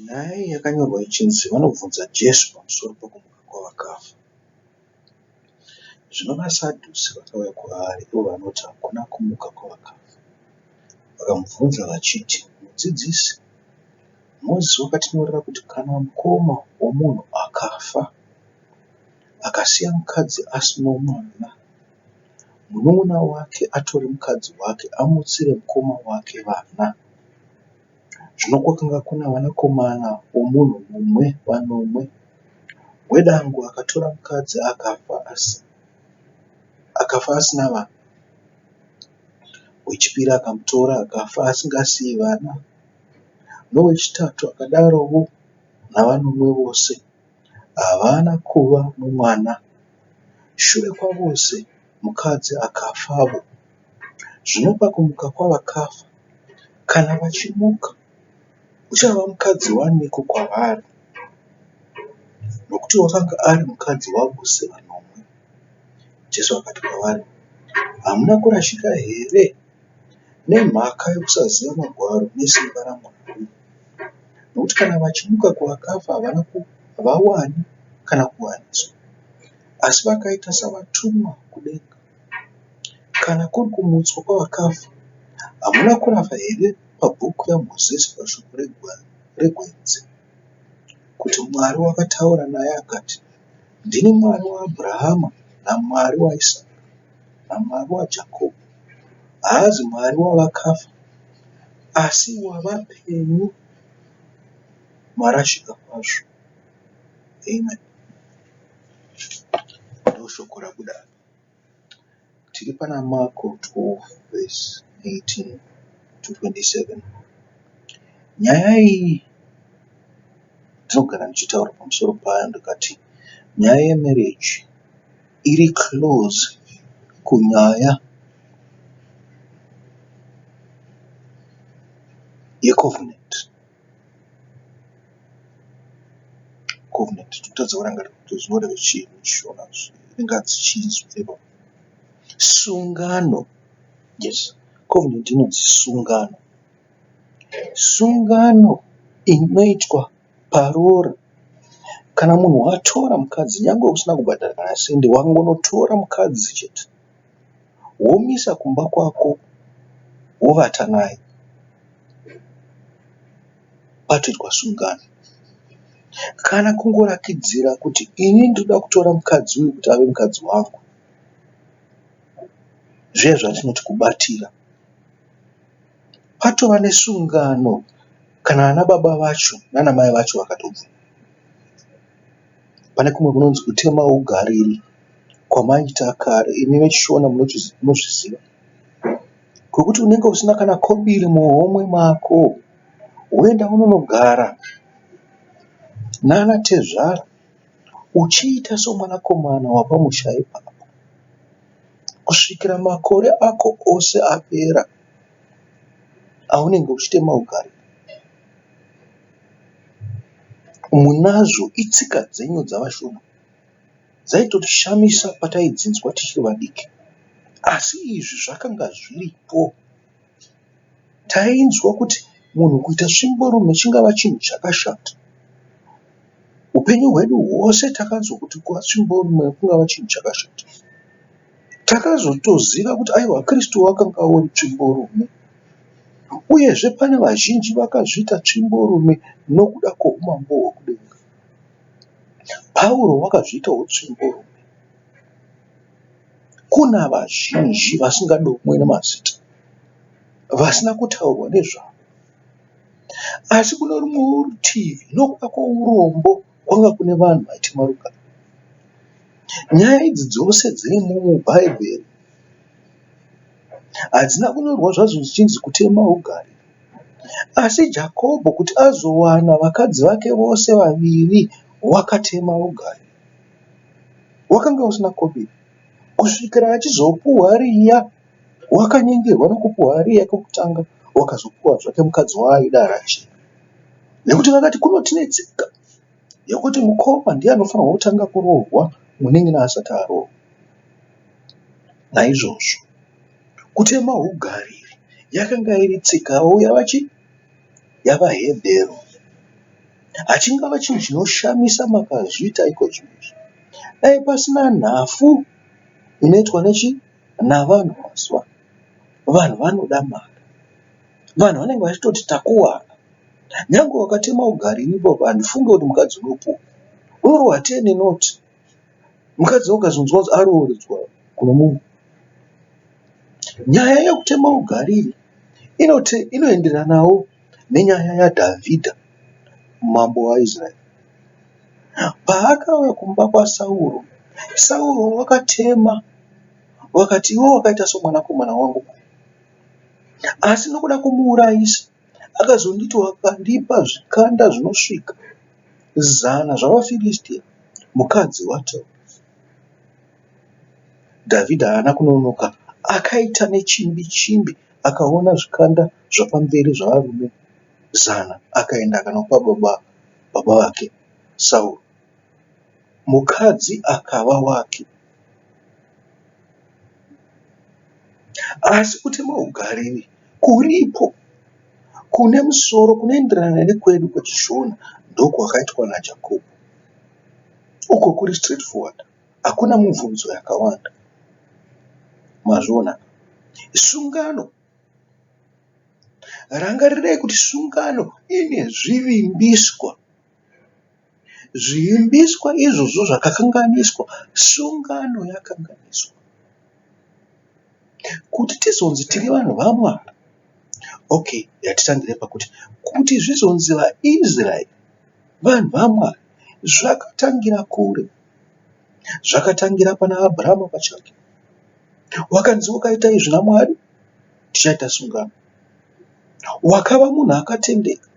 Nyaya iyi yakanyorwa ichinzi vanobvunza Jesu pamusoro pokumuka kwavakafa. Zvino vaSadhusi vakauya kwaari ivo vanoti hakuna kumuka kwavakafa. Vakamubvunza vachiti, Mudzidzisi, Mozisi wakatinyorera kuti kana mukoma womunhu akafa akasiya mukadzi asino mwana, munun'una wake atore mukadzi wake amutsire mukoma wake vana. Zvino kwakanga kuna vanakomana vomunhu mumwe vanomwe. Wedangwe akatora mukadzi akafa asina vana. Wechipiri akamutora akafa asingasiyi vana. Nowechitatu akadarowo navanomwe vose havana kuva nomwana. Shure kwavose mukadzi akafavo. Zvino pakumuka kwavakafa, kana vachimuka, uchava mukadzi waniko kwavari? Nokuti wakanga ari mukadzi wavose vanomwe. Jesu akati kwavari, Hamuna kurashika here nemhaka yokusaziva Magwaro nesimba raMwari? Nokuti kana vachimuka kuvakafa havawani kana kuwaniswa, asi vakaita savatumwa kudenga. Kana kuri kumutswa kwavakafa, hamuna kurava here pabhuku yaMozisi pashoko regwenzi, kuti Mwari wakataura naye akati, Ndini Mwari waAbhurahama naMwari waIsaka naMwari waJakobho? Haazi Mwari wavakafa, asi wavapenyu. Marashika kwazvo. Amen. Ndoshoko rabuda apa. Tiri pana Marko 12 verse 18 to 27. Nyaya iyi ndinogara ndichitaura pamusoro payo ndikati nyaya yemarriage iri close kunyaya yecovenant. Covenant totadza kurangarira kuti zvinoreva chii muchishona ringanzi chii zvinoreva sungano yes covenant inonzi sungano. Sungano inoitwa paroora kana munhu watora mukadzi nyangwe usina kubhadhara kana sendi wangonotora mukadzi chete womisa kumba kwako wovata naye patoitwa sungano. Kana kungorakidzira kuti ini ndinoda kutora mukadzi uyu kuti ave mukadzi wangu zviya zvatinoti kubatira. Patova nesungano kana ana baba vacho nana mai vacho vakatobvuma. Pane kumwe kunonzi kutema ugariri kwamaiita kare imi vechiShona munozviziva. Kwekuti unenge usina kana kobiri muhomwe mako woenda unonogara nana tezvara uchiita somwanakomana wapamusha ipapo kusvikira makore ako ose apera aunenge uchitema ugariri. Munazvo itsika dzenyu dzavaShona dzaitotishamisa pataidzinzwa tichiri vadiki asi izvi zvakanga zviripo. Tainzwa kuti munhu kuita tsvimborume chingava chinhu chakashata. Upenyu hwedu hwose takanzwa kuti kuva tsvimborume kungava chinhu chakashata. Takazotoziva kuti aiwa Kristu wakanga uri tsvimborume. Uyezve pane vazhinji vakazviita tsvimborume nokuda kwoumambo hwokudenga. Pauro wakazviitawo tsvimborume. Kuna vazhinji vasingadomwe nemazita, vasina kutaurwa nezvavo. Asi kune rumwewo rutivi nokuda kwourombo kwanga kune vanhu vaitema rugare. Nyaya idzi dzose dzirimo muBhaibheri hadzina kunyorwa zvadzo zvichinzi kutema rugare. Asi Jakobho kuti azowana vakadzi vake vose vaviri wakatema rugare. Wakanga usina kobiri kusvikira achizopuhwa Riya. Wakanyengerwa nokupuhwa Riya kekutanga wakazopuhwa zvake mukadzi waaida Racheri. Nekuti vakati kuno tine tsika yekuti mukoma ndiye anofanirwa kutanga kuroorwa munin'ina asati aroorwa. Naizvozvo kutema hugariri yakanga iri tsikawo yavachi yavaHebheru. Hachingava chinhu chinoshamisa makazviita iko zvino izvi. Dai pasina nhafu inoitwa nechi navanhu mazuva ano. Vanhu vanoda mari. Vanhu vanenge vachitoti takuwana. Nyangwe wakatema ugariri ipapo handifunge kuti mukadzi unopuwa. Unorohwa ten not. Mukadzi ukazonzwa kuti arooredzwa kune mumwe. Nyaya yekutema ugariri inoenderanawo nenyaya yaDhavhidha mambo waIsraeri. Paakauya kumba kwaSauro, Sauro wakatema vakati iwe wakaita somwanakomana wangu asi nokuda kumuurayisa akazonditi wakandipa zvikanda zvinosvika zana zvavaFiristia mukadzi waTauro. Dhavhidhi haana kunonoka akaita nechimbi chimbi akaona zvikanda zvapamberi zvavarume zana akaenda akanopa baba vake Sauro. Mukadzi akava wake. Asi kutema ugariri kuripo kune musoro kunoenderana nekwedu kwechiShona ndokwakaitwa naJakobho. Uko kuri straight forward hakuna mubvunzo yakawanda. Mazviona? Sungano. Rangarirai kuti sungano ine zvivimbiswa. Zvivimbiswa izvozvo zvakakanganiswa, sungano yakanganiswa. Kuti tizonzi tiri vanhu vaMwari, okay ngatitangire pakuti kuti zvizonzi vaIsraeri vanhu vaMwari zvakatangira kure. Zvakatangira pana Abrahama pachake. Wakanzi ukaita izvi naMwari tichaita sungano. Wakava munhu akatendeka.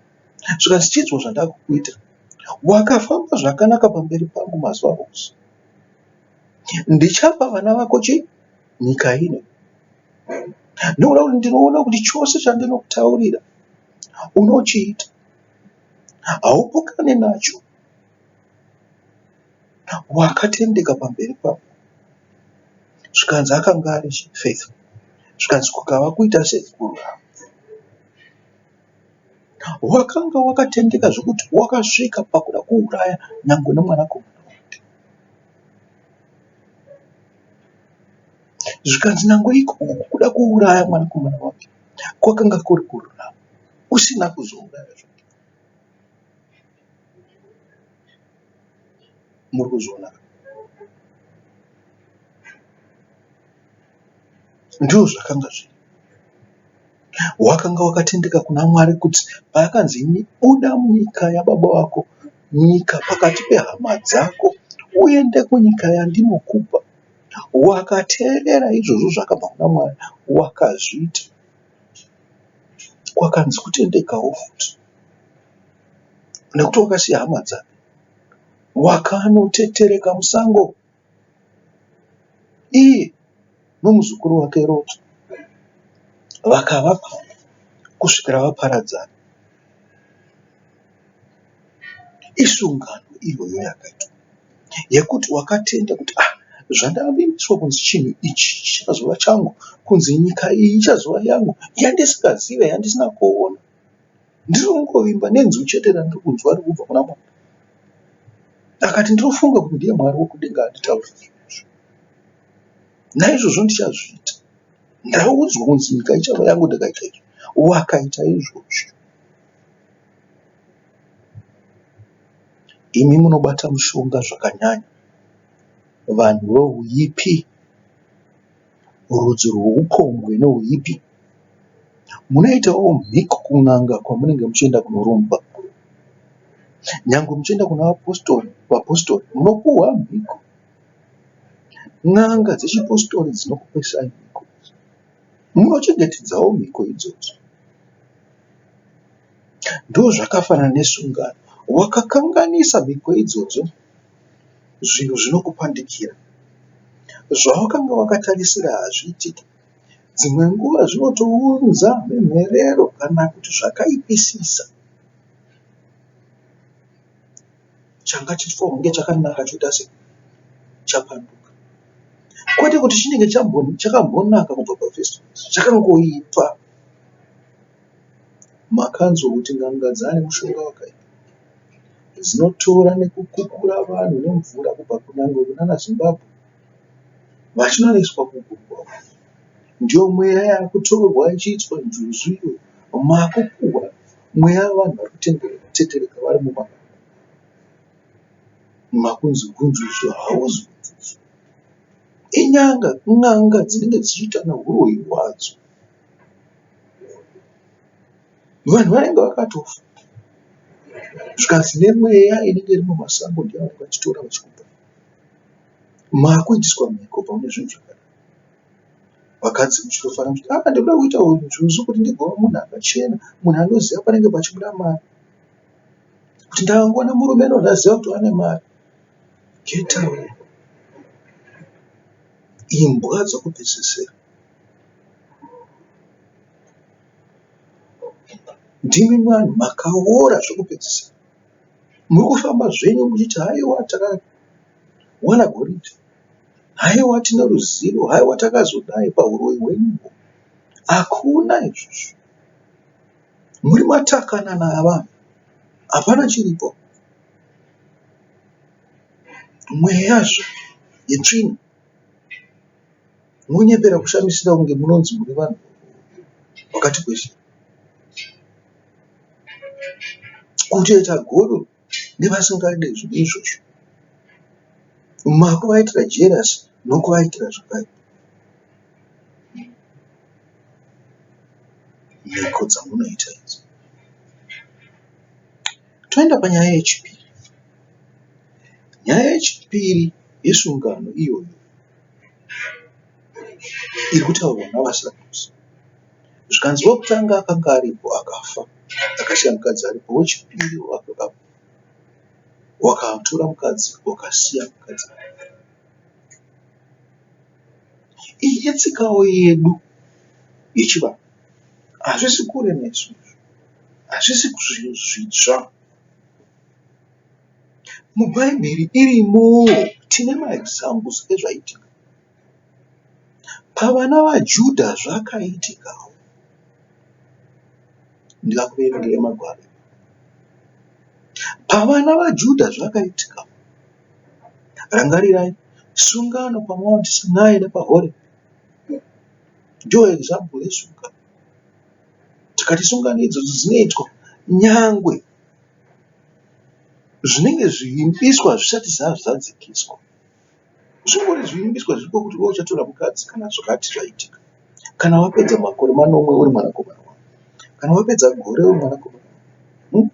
Zvikanzi chinzwa zvandakukuita. Wakafamba zvakanaka pamberi pangu mazuva ose. Ndichapa vana vako chii? Nyika ino. Ndokuda kuti ndinoona kuti chose chandinokutaurira unochiita. Haupokane nacho. Wakatendeka pamberi pangu. Zvikanzi akanga ari faithful. Zvikanzi kukava kuita sei? Kururama. Wakanga wakatendeka zvekuti wakasvika pakuda kuuraya nyangwe nemwanakomana wake. Zvikanzi nyangwe ikoko kuda kuuraya mwanakomana wake kwakanga kuri kururama usina kuzouraya zvake. Muri kuzviona? Ndizvo zvakanga zviri. Wakanga wakatendeka kuna Mwari kuti paakanzi buda munyika yababa vako, nyika pakati pehama dzako uende kunyika yandinokupa. Wakateerera izvozvo zvakabva kuna Mwari wakazviita. Kwakanzi kutendekawo futi nekuti wakasiya hama dzake wakanotetereka musango. Iye nomuzukuru wake Roti vakava pamwe kusvikira vaparadzana. Isungano iyoyo yakaitwa yekuti wakatenda kuti ah zvandavimbiswa kunzi chinhu ichi chichazova changu, kunzi nyika iyi ichazova yangu yandisingazive yandisina kuona. Ndiri kungovimba nenzwi chete randiri kunzwa riri kubva kuna Mwari. Akati ndinofunga kuti ndiye Mwari wokudenga anditaurira izvozvo. Naizvozvo ndichazviita. Ndaudzwa kunzi nyika ichava yangu ndikaita izvi. Wakaita izvozvo. Imi munobata mushonga zvakanyanya. Vanhu vouipi. Rudzi rwoupombwe nouipi. Munoitawo mhiko kun'anga kwamunenge muchienda kunoromba. Nyangwe muchienda kuna vapositori, vapositori munopuhwa mhiko. N'anga dzechipositori dzinokupisai mhiko. Munochengetedzawo mhiko idzodzo. Ndozvakafanana nesungano. Wakakanganisa mhiko idzodzo zvinhu zvinokupandukira. Zvawakanga wakatarisira hazviitiki. Dzimwe nguva zvinotounza mhemherero kana kuti zvakaipisisa. Changa chichifanirwa kunge chakanaka choita sei? Chapanduka. Kwete kuti chinenge chakambonaka kubva pafirst place, chakangoipa. Makanzwa kuti n'anga dzane mushonga wakaipa. dzinotora nekukukura vanhu nemvura kubva kunyange kunana Zimbabwe vachinoiswa kugungwa uko. Ndiyo mweya yakutorwa ichiitwa njuzu iyo makupuwa mweya wevanhu vari kutetereka vari mumakuva. Makunzi hunjuzu hauzi hunjuzu. Inyanga n'anga dzinenge dzichiita nehuroyi hwadzo. Vanhu vanenge vakatofa zvikanzi nemweya inenge iri mumasango ndiyo vanenge vachitora vachikupa. Makuitiswa mhiko pamwe nezvinhu zvakadaro. Vakadzi muchitofara muchiti ah ndinoda kuita njuzu kuti ndigova munhu akachena, munhu anoziva panenge pachibuda mari. Kuti ndakangoona murume ndinoziva kuti ane mari. Get away. Imbwa dzokupedzesera. Ndimi vanhu makaora zvekupedzisira. Muri kufamba zvenyu muchiti haiwa takawana goridhe, haiwa tine ruzivo, haiwa takazodai pahuroyi hwenyuhwo. Hakuna izvozvo. Muri matakanana avanhu, hapana chiripo. Mweyazve yetsvina. Munonyepera kushamisira kunge munonzi muri vanhu vakati kweshe. Kutoita godo nevasingade zvinhu izvozvo. Makuvaitira jerasi nokuvaitira zvakaipa. Mhiko dzamunoita idzi. Toenda panyaya yechipiri. Nyaya yechipiri yesungano iyoyo iri kutaurwa navaSadhusi. Zvikanzi wekutanga akanga aripo akafa akasiya mukadzi aripo, wechipiri wakatora mukadzi wakasiya mukadzi aripo. Iyi itsikawo yedu yechivanhu, hazvisi kure nesu izvi, hazvisi zvinhu zvitsva. MuBhaibheri irimowo tine maexamples ezvaiitika. Pavana vaJudha zvakaitikawo. Ndingakuverengera magwaro. Pavana vaJudha zvakaitikawo. Rangarirai sungano paMount Sinai nepaHorebhi. Ndiyo example yesungano. Tikati sungano idzodzo dzinoitwa nyangwe zvinenge zvivimbiswa zvisati zvazadzikiswa. Zvingori zvivimbiswa zviripo kuti iwe uchatora mukadzi kana zvakati zvaitika. Kana wapedza makore manomwe uri mwanakomana wangu. Kana wapedza gore uri mwanakomana wangu.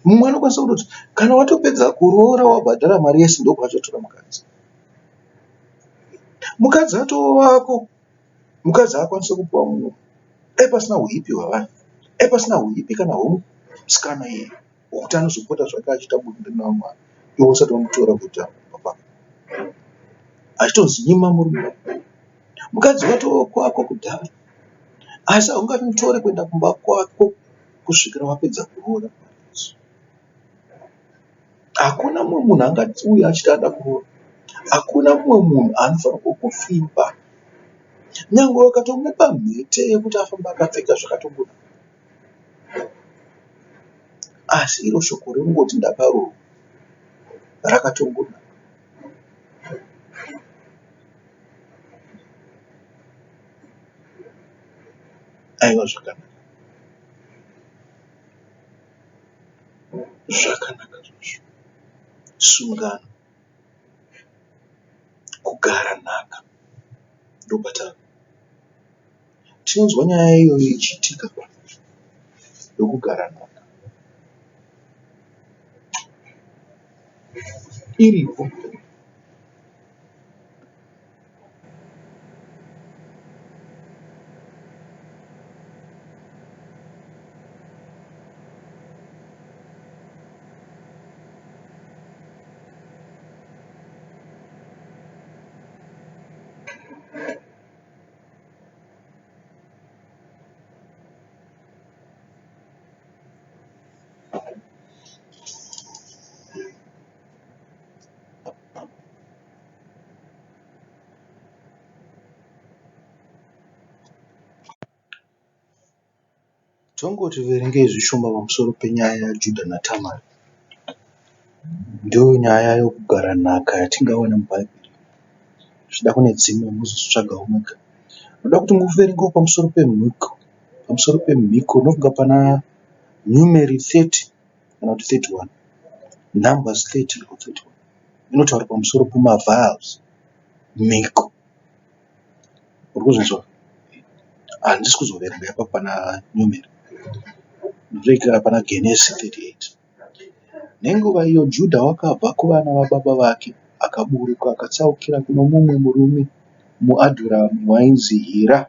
Mumwe anokwanisa kutoti kana watopedza kuroora wabhadhara mari yese ndopauchatora mukadzi. Mukadzi atova wako. Mukadzi haakwanise kupiwa mumwe. Dai pasina huipi hwavanhu, dai pasina huipi kana hwemusikana iyeye hwekuti anozopota zvake achiita bonde nevamwe vanhu iwe usati wamutora kuita kumba kwako. Achitonzi nyima murume wako. Mukadzi watove kwako kudhara asi haungamutore kuenda kumba kwako kusvikira wapedza kuroora. Hakuna mumwe munhu angauya achiti anoda kuroora. Hakuna mumwe munhu anofanirwa kukupfimba. Nyangwe ukatomupa mhete yekuti afambe akapfeka zvakatobuda. Asi iro shoko rekungoti ndakaroorwa rakatongonaka. Aiwa zvakanaka. Zvakanaka zvazvo. Sungano. Kugara nhaka ndopatava. Tinonzwa nyaya iyoyo ichiitika yokugara nhaka. Iripo. Tongoti verengei zvishoma pamusoro penyaya yaJudha naTamari. Ndiyo nyaya yokugara nhaka yatingawana muBhaibheri. Zvichida kune dzimwe mozodzitsvagawo mega. Ndoda kuti muverengewo pamusoro pemhiko, pamusoro pemhiko ndofunga pana Numeri 30 kana kuti 31. Numbers 30 or 31. Inotaura pamusoro pemavows, mhiko. Uri kuzvinzwa? Handisi kuzoverenga ipapo pana Numeri. Ndotoitira pana Genesi 38. Nenguva iyo Judha wakabva kuvana vababa vake, akaburuka akatsaukira kuno mumwe murume muAdhuramu wainzi Hira.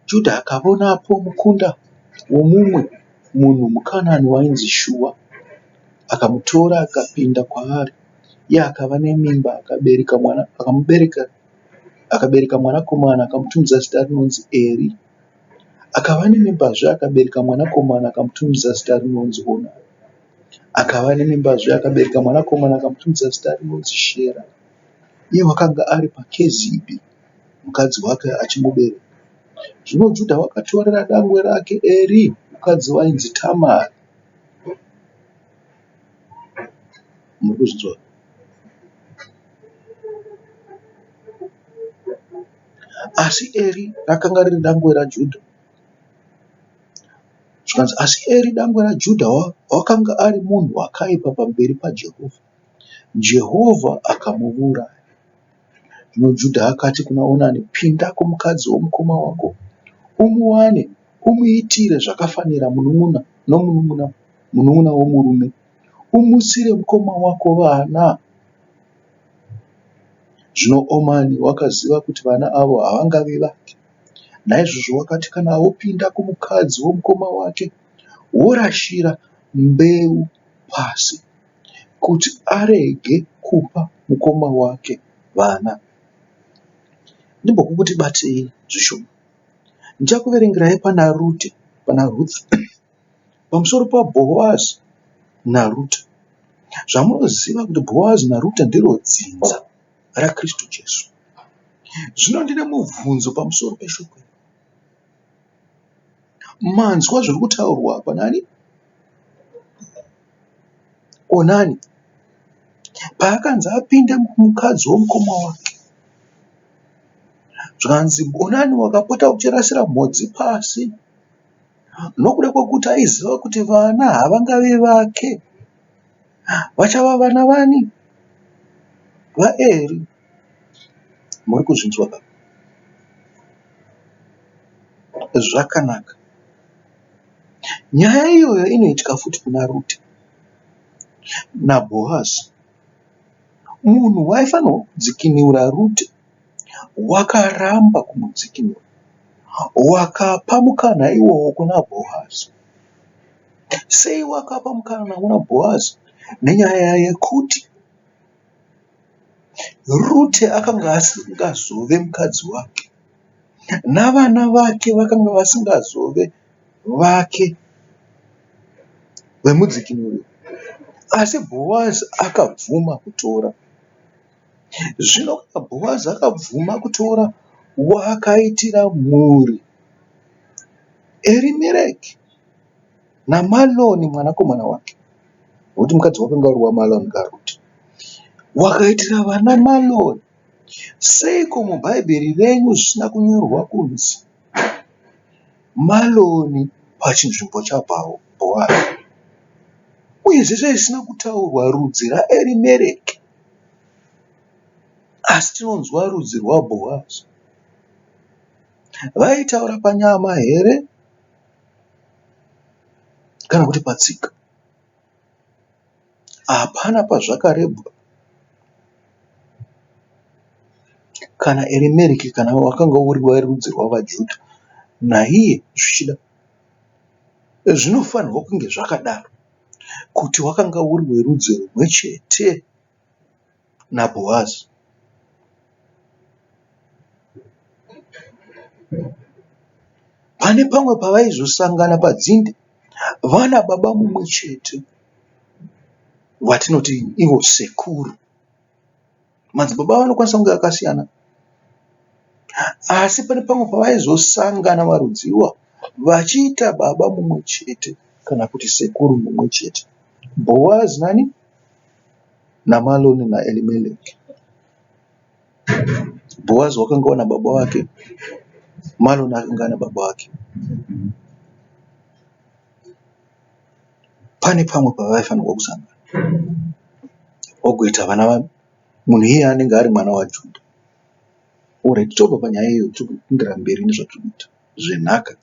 Judha akavonapo mukunda womumwe munhu muKanani wainzi Shua, akamutora akapinda kwaari. Iye akava nemimba akabereka mwana, akamubereka, akabereka mwanakomana akamutumidza zita rinonzi Eri. Akava nemimbazve akabereka mwanakomana akamutumidza zita rinonzi Onani. Akava nemimbazve akabereka mwanakomana akamutumidza zita rinonzi Shera. Iye wakanga ari paKezibhi, mukadzi wake achimubereka. Zvino Judha wakatorera dangwe rake Eri mukadzi wainzi Tamari. Muri kuzvinzwa? Asi Eri rakanga riri dangwe raJudha. Zvikanzi, asi Eri dangwe raJudha wakanga ari munhu wakaipa pamberi paJehovha. Jehovha akamuuraya. Zvino Judha akati kuna Onani, Pinda kumukadzi womukoma wako, umuwane, umuitire zvakafanira munun'una nomunun'una munun'una womurume, umutsire mukoma wako vana. Zvino Omani wakaziva kuti vana avo havangavi vake. Naizvozvo wakati kana wopinda kumukadzi womukoma wake, worashira mbeu pasi, kuti arege kupa mukoma wake vana. Ndimbokuti batei zvishoma. Ndichakuverengerai pana Rute, pana Ruth, pamusoro paBhoazi naRute. Zvamunoziva kuti Bhoazi naRute ndiro dzinza raKristu Jesu. Zvino ndine mubvunzo pamusoro peshoko iri. Manzwa zviri kutaurwa apa nani? Onani paakanzi apinde mukadzi womukoma wake zvikanzi Onani wakapota uchirasira mhodzi pasi nokuda kwekuti aiziva kuti vana havangavi vake vachava vana vani? VaEri. Muri kuzvinzwa ka? Zvakanaka. Nyaya iyoyo inoitika futi kuna Rute naBhoazi. Munhu waifanirwa kudzikinura Rute wakaramba kumudzikinura. Wakapa mukana iwowo kuna Bhoazi. Sei wakapa mukana kuna Bhoazi? Nenyaya yekuti Rute akanga asingazove mukadzi wake navana vake vakanga vasingazove vake vemudzikinuri. Asi Bhoazi akabvuma kutora. Zvino Bhoazi akabvuma kutora waakaitira mhuri Erimereki naMaloni mwanakomana wake nokuti mukadzi wakanga uri waMaloni kaRute. Wakaitira vana Maloni. Seiko muBhaibheri renyu zvisina kunyorwa kunzi Maloni pachinzvimbo chaBhoazi? Uyezve sei zvisina kutaurwa rudzi raErimereki asi tinonzwa rudzi rwaBhoazi? Vaitaura panyama here kana kuti patsika? Hapana pazvakarebwa kana Erimereki kana wakanga uri werudzi rwavaJudha naiye zvichida zvinofanirwa kunge zvakadaro kuti wakanga uri werudzi rumwe chete naBhoazi. Pane pamwe pavaizosangana padzinde vana baba mumwe chete vatinoti ivo sekuru. Madzibaba vanokwanisa kunge akasiyana asi pane pamwe pavaizosangana marudzi iwawo Vachiita baba mumwe chete kana kuti sekuru mumwe chete. Bhoazi nani? NaMaloni naErimereki. Bhoazi wakanga una baba vake, Maloni akanga ana baba vake. Pane pamwe pavaifanirwa kusangana vagoita vana va munhu iyeye anenge ari mwana waJudha. Alright, tobva panyaya iyoyo topindira mberi nezvatiri kuita zvenhaka.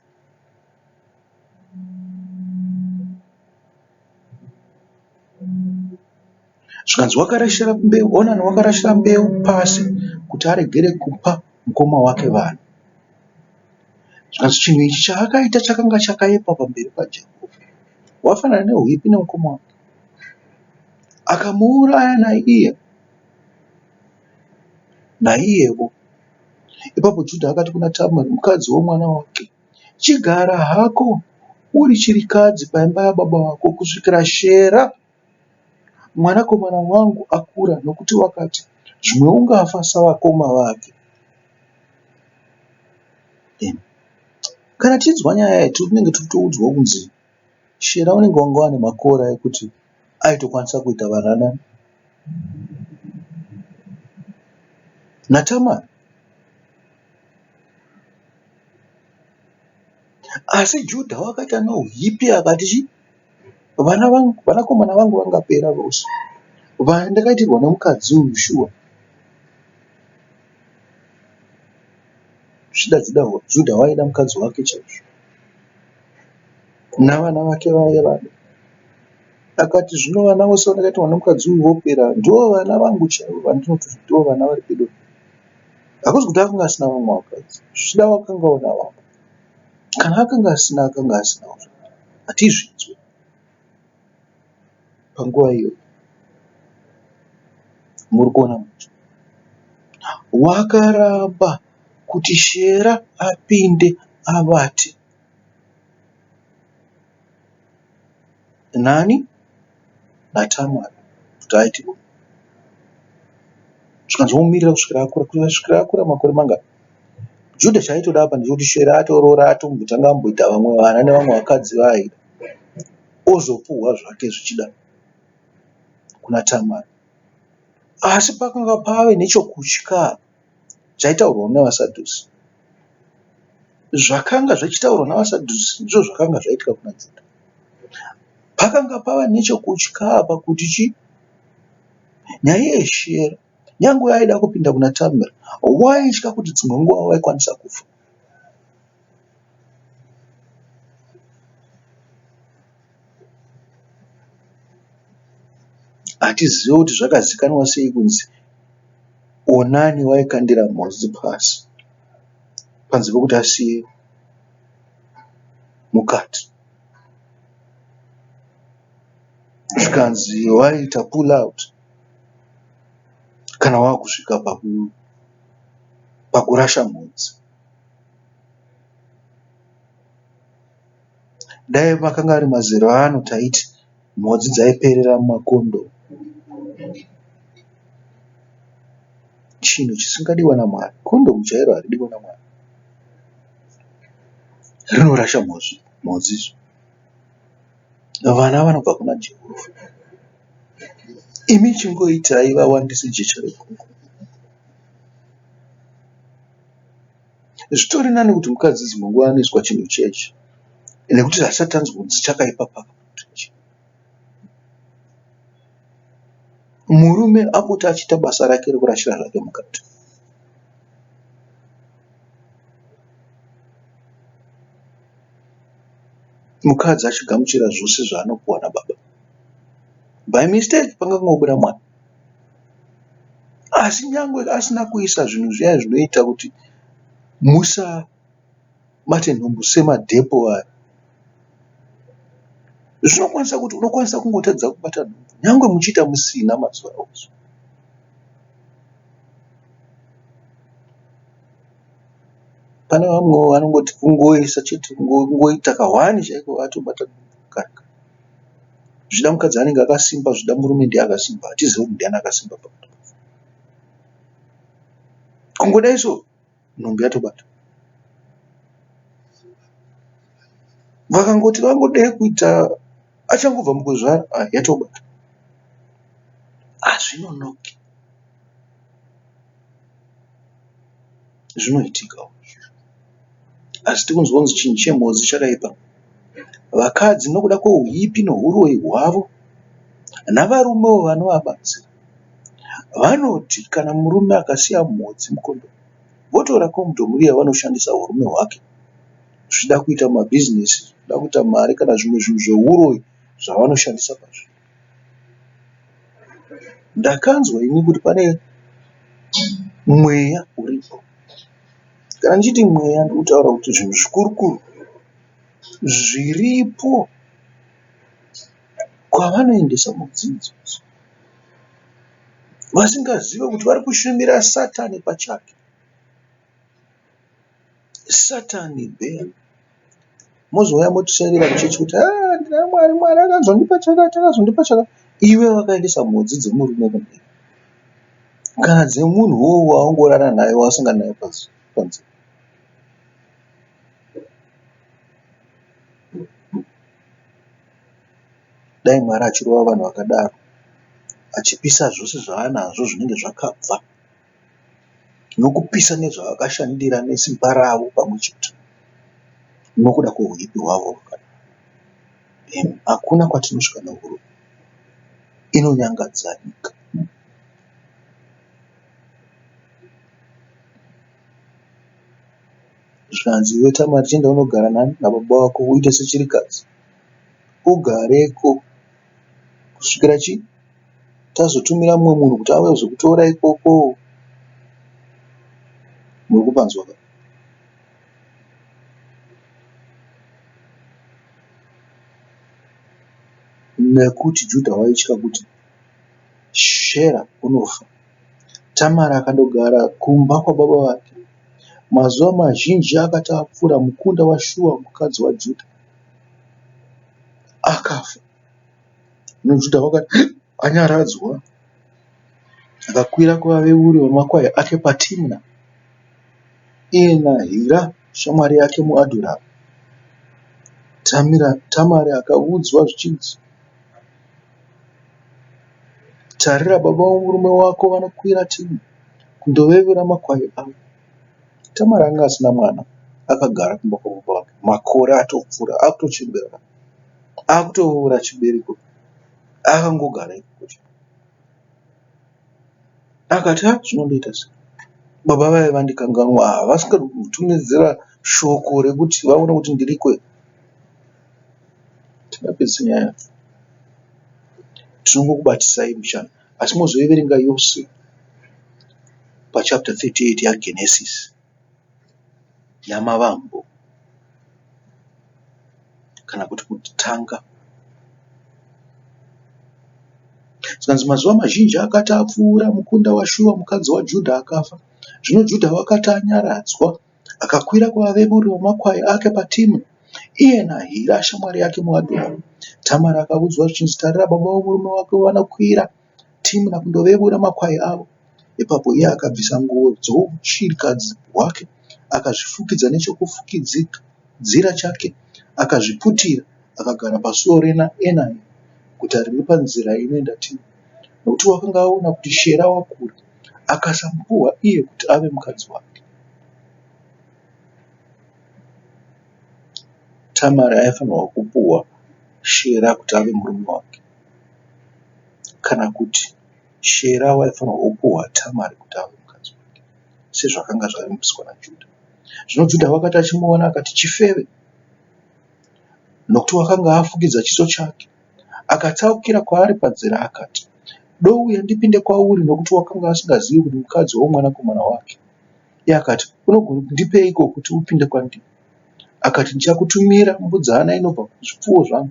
Zvikanzi wakarashira mbeu, Onani wakarashira mbeu pasi kuti aregere kupa mukoma wake vana. Zvikanzi chinhu ichi chaakaita chakanga chakaipa pamberi paJehovha. Wafanana nehuipi nemukoma wake. Akamuuraya naiye naiyevo. Ipapo Judha akati kuna Tamari mukadzi womwana wake, Chigara hako uri chirikadzi paimba yababa vako kusvikira Shera mwanakomana wangu akura nokuti wakati, Zvimwe ungafa savakoma vake. Kana tichinzwa nyaya iyi tinenge tichitoudzwa kunzi Shera unenge wanga wane makore ekuti aitokwanisa kuita vana nani naTamari. Asi Judha wakaita nouipi akati chii? Vana vangu, vanakomana vangu vangapera vose. Vandakaitirwa nomukadzi uyu shuwa. Zvichida Judha, Judha waida mukadzi wake chaizvo. Navana vake vaivada. Akati zvino vana vose vandakaitirwa nomukadzi uyu vopera. Ndivo vana vangu chaivo vandinototi ndivo vana vari pedo. Hakuzi kuti akanga asina vamwe vakadzi. Zvichida wakangawo navamwe. Kana akanga asina akanga asinawo zvake. Hatizvinzwe panguva iyoyo. Muri kuona manje. Wakaramba kuti Shera apinde avate nani? NaTamari kuti aite bonde. Zvikanzi womumirira kusvikira akura. Kusvikira akura makore mangani? Judha chaaitoda apa ndechekuti Shera atoroora atombotanga amboita vamwe vana nevamwe vakadzi vaaida ozopuhwa zvake zvichida kuna Tamari. Asi pakanga pave nechokutya chaitaurwa nevaSadhusi. Zvakanga zvichitaurwa navaSadhusi ndizvo zvakanga zvaitika kuna Judha. Pakanga pava nechokutya apa kuti chii? Nyaya yeShera Nyangwe aida kupinda kuna Tamara, waitya kuti dzimwe nguva waikwanisa kufa. Hatizive kuti zvakazikanwa sei kunzi Onani waikandira mhodzi pasi panze pekuti asiye mukati. Zvikanzi waiita pull out. Kana wakusvika pakurasha mhodzi. Dai makanga ari mazero ano taiti mhodzi dzaiperera mumakondomu. Chinhu chisingadiwe naMwari. Kondomu chairo haridiwe naMwari. Rinorasha mhodzi. Vana vanobva kuna Jehovha. Imi chingoitai vawandise jecha regungwa. Zvitori nani kuti mukadzi dzimwe nguva anoiswa chinhu chechi nekuti hatisati tanzwa kunzi chakaipa papi. Murume apota achiita basa rake rekurashira zvake mukati. Mukadzi achigamuchira zvose zvaanopuwa nababa. By mistake pangangobuda mwana. Asi nyangwe asina kuisa zvinhu zviya zvinoita kuti musabate nhumbu semadhepo aya. Zvinokwanisa kuti unokwanisa kungotadza kubata nhumbu nyangwe muchiita musina mazuva ose. Pane vamwewo vanongoti kungoisa chete kungoita kahwani chaiko vatobata nhumbu kare kare. Zvichida mukadzi anenge akasimba zvichida murume ndiye akasimba hatizivi kuti ndiani akasimba pakati pavo. Kungodai so nhumbu yatobata. Vakangoti vangodei kuita achangobva mukuzvara ah, yatobata. Hazvinonoki. Zvinoitika. Asi tikunzwa kunzi chinhu chemhodzi chakaipa. Vakadzi nokuda kweuipi nohuroyi hwavo navarumewo vanovabatsira vanoti kana murume akasiya mhodzi mukondomu votora kondomu riya vanoshandisa hurume hwake zvichida kuita mabhizinesi, zvichida kuita mari kana zvimwe zvinhu zvehuroyi zvavanoshandisa pazviri. Ndakanzwa ini kuti pane mweya uripo. Kana ndichiti mweya ndiri kutaura kuti zvinhu zvikuru-kuru zviripo kwavanoendesa mhodzi idzodzo vasingazive kuti vari kushumira Satani pachake. Satani bheya. Mozouya motishairira kuchechi kuti haa ndina Mwari, Mwari akazondipa chakati, akazondipa chakati. Iwe wakaendesa mhodzi dzemurume kumberi. Kana dzemunhu uwowo waungorara naye wausangana naye panze. Dai Mwari achirova vanhu vakadaro achipisa zvose zvaanazvo zvinenge zvakabva. Nokupisa nezvavakashandira nesimba ravo pamwe chete nokuda kwehuipi hwavo. Hakuna kwatinosvika nehuroyi. Inonyangadza nyika. Zvikanzi iwe Tamari chienda unogara nani nababa vako uite sechirikadzi ugareko kusvikira chii tazotumira mumwe munhu kuti auye kuzokutora ikoko. Muri kupanzwa ka? Nekuti Judha waitya kuti Shera unofa. Tamari akandogara kumba kwababa vake. Mazuva mazhinji akati apfuura mukunda waShua mukadzi waJudha akafa. Zvino Judha wakati anyaradzwa, akakwira kuvaveuri vamakwai ake paTimna, iye naHira shamwari yake muAdhuramu. Tamari akaudzwa zvichinzi, Tarira, baba vomurume wako vanokwira Timna kundoveura makwai avo. Tamari anga asina mwana, akagara kumba kwababa vake makore atopfuura, akutochembera. Akutoora chibereko akangogara ikoko chete. Akati ah zvino ndoita sei? Baba vaye vandikanganwa havasi kutumidzira shoko rekuti vaone kuti ndiriko here. Tingapedzise nyaya yacho. Tinongokubatisai mbichana asi mozoiverenga yose pachapter 38 yaGenesis. Yamavambo kana kuti kutanga. Zvikanzi mazuva mazhinji akati apfuura mukunda waShua mukadzi waJudha akafa. Zvino Judha wakati anyaradzwa akakwira kuvaveuri vamakwai ake paTimna, iye naHira shamwari yake muAdhuramu. Tamari akaudzwa zvichinzi, Tarira baba vomurume wako vanokwira Timna kundoveura makwai avo. Ipapo iye akabvisa nguo dzouchirikadzi hwake, akazvifukidza nechokufukidzira chake, akazviputira, akagara pasuo reEnaimi, guta riri panzira inoenda Timna, nokuti wakanga aona kuti Shera wakura, akasamupuwa iye kuti ave mukadzi wake. Tamari aifanirwa kupuwa Shera kuti ave murume wake, kana kuti Shera waifanirwa kupuhwa Tamari kuti ave mukadzi wake, sezvakanga zvavimbiswa naJudha. Zvino Judha wakati achimuona akati, Chifeve! Nokuti wakanga afukidza chiso chake. Akatsaukira kwaari panzira akati, Douya ndipinde kwauri, nokuti wakanga asingazivi kuti mukadzi womwanakomana wake. Iye akati, Unogondipeiko kuti upinde kwandiri? Akati, Ndichakutumira mbudzana inobva kuzvipfuwo zvangu.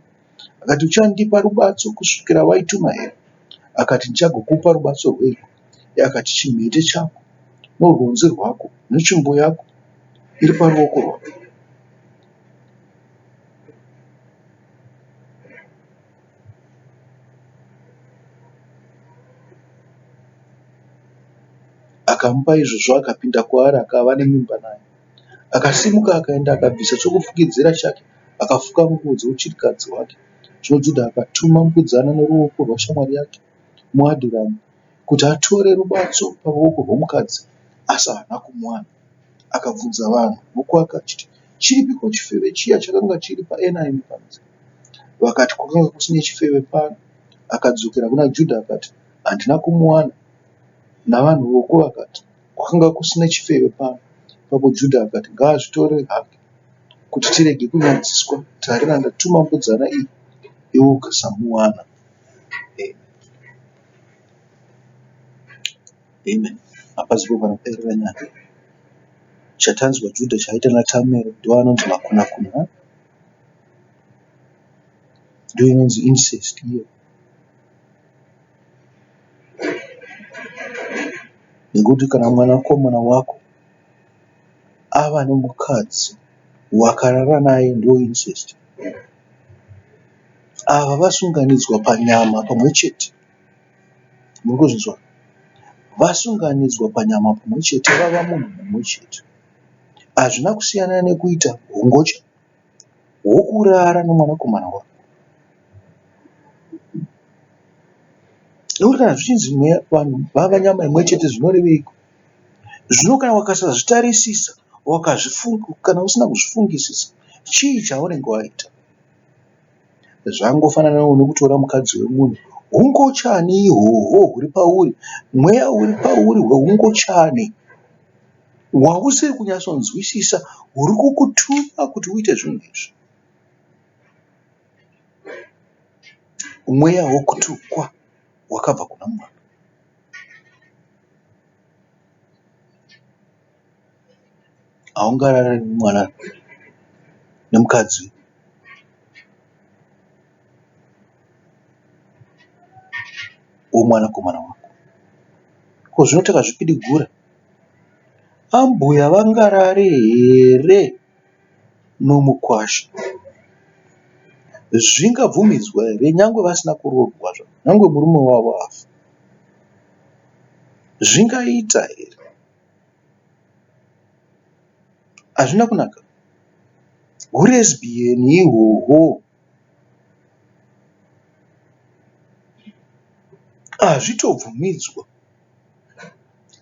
Akati, Uchandipa rubatso kusvikira waituma here? Akati, Ndichagokupa rubatso rweiko? Iye akati, Chimhete chako norwonzi rwako netsvimbo yako iri paruoko rwako. Akamupa izvozvo akapinda kwaari akava nemimba naye. Akasimuka akaenda akabvisa chokufukidzira chake. Akafuka nguo dzouchirikadzi hwake. Zvino Judha akatuma mbudzana noruoko rweshamwari yake muAdhuramu kuti atore rubatso paruoko rwomukadzi, asi haana kumuwana. Akabvunza vanhu vokwake achiti, Chiripiko chifeve chiya chakanga chiri paEnaimi panzira? Vakati, Kwakanga kusine chifeve pano. Akadzokera kuna Judha akati, Handina kumuwana. Navanhu voko vakati, Kwakanga kusina chifeve pano. Ipapo Judha akati, Ngaazvitore hake, kuti tirege kunyadziswa. Tarira, ndatuma mbudzana iyi, iwe ukasamuwana. Amen. Amen. Hapazipo panoperera nyaya. Chatanzwa Judha chaaita naTameri ndiwo anonzi makunakuna. Ndiyo inonzi incest iyo. Nekuti kana mwanakomana wako ava nemukadzi wakarara naye ndiyo incest. Ava vasunganidzwa panyama pamwe chete. Muri kuzvinzwa? Vasunganidzwa panyama pamwe chete vava munhu mumwe chete. Hazvina kusiyana nekuita hungocha hwokurara nemwanakomana wako. Nekuti kana zvichinzi vanhu vava nyama imwe chete zvinoreveiko? Zvino kana ukasazvitarisisa, kana usina kuzvifungisisa, chii chaunenge waita? Zvangofananawo nekutora mukadzi wemunhu. Hungochani ihwohwo huri pauri, mweya uri pauri hwehungochani hwausiri kunyatsonzwisisa huri kukutuma kuti uite zvinhu izvi. Mweya wokutukwa wakabva kuna Mwari. Haungarari nemwana nemukadzi womwanakomana wako. Ko zvino takazvipidigura, ambuya vangarare here nomukwasha? Zvingabvumidzwa here nyangwe vasina kuroorwa zvavo, nyangwe murume wavo afa? Zvingaita here? Hazvina kunaka. Huresbiyeni ihwohwo hazvitobvumidzwa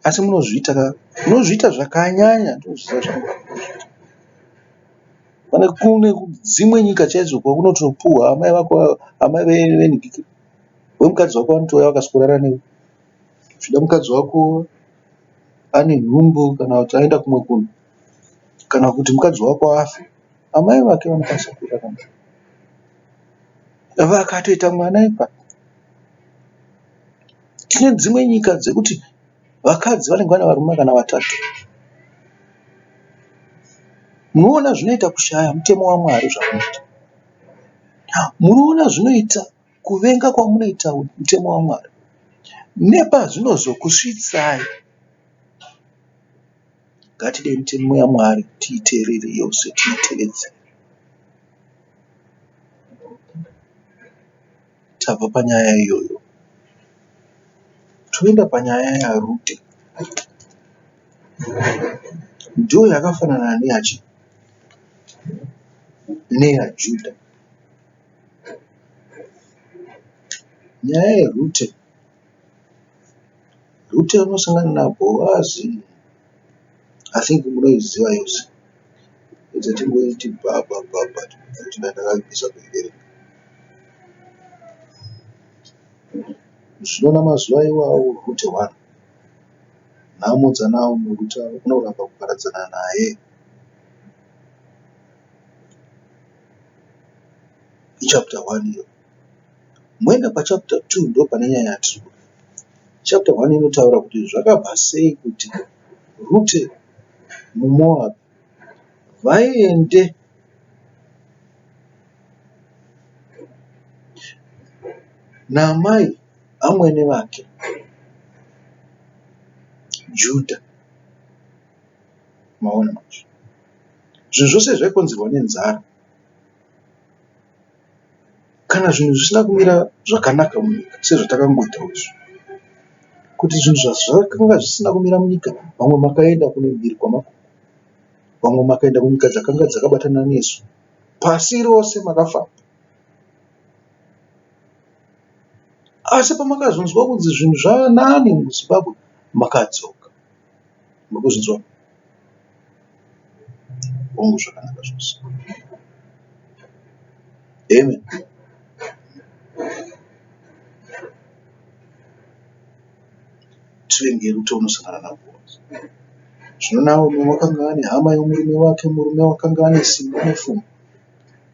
asi munozviita ka munozviita zvakanyanya ndozviziva zvangu. Pane kune dzimwe nyika chaidzo kwaunotopuhwa amai vako amai vemukadzi wako vanotouya vakaswera newe. Zvichida mukadzi wako ane nhumbu kana kuti aenda kumwe kunhu kana kuti mukadzi wako afa, amai vake vanokwanisa kurarama vakatoita mwana ipapo. Tine dzimwe nyika dzekuti vakadzi vanenge vane varume kana vatatu. Munoona zvinoita kushaya mutemo waMwari zvakunoita. Munoona zvinoita kuvenga kwamunoita mutemo waMwari nepazvinozokusvitsai. Ngatidei mitemo yaMwari tiiteerere yose tiitevedzere. Tabva panyaya iyoyo toenda panyaya yaRute. Ndiyo yakafanana neyachi neyaJudha. Nyaya yaRute. Rute unosangana naBhoazi I think munoiziva yose. Edza tingoiti bhabha bhabha nekuti ndakapedza kuiverenga. Zvino namazuva iwawo Rute 1 Nhamo dzaNaomi Rute unoramba kuparadzana naye. Ichapter 1 iyo. Moenda pachapter 2 ndopane nyaya yatiri kuda. Chapter 1 inotaura kuti zvakabva sei kuti Rute muMoabhi vaende naamai amwene vake Judha. Maona manje. Zvinhu zvose zvaikonzerwa nenzara. Kana zvinhu zvisina kumira zvakanaka munyika sezvatakangoitawo isu. Kuti zvinhu zvakanga zvisina kumira munyika vamwe makaenda kune mhiri kwamakungwa. Vamwe makaenda kunyika dzakanga dzakabatana nesu. Pasi rose makafamba. Asi pamakazonzwa kunzi zvinhu zvava nani muZimbabwe makadzoka. Muri kuzvinzwa? Hongu zvakanaka zvose. Amen. Tivenge Rute unosangana naBhoazi. Zvino Naomi wakanga ane hama yomurume wake, murume wakanga ane simba nefumo,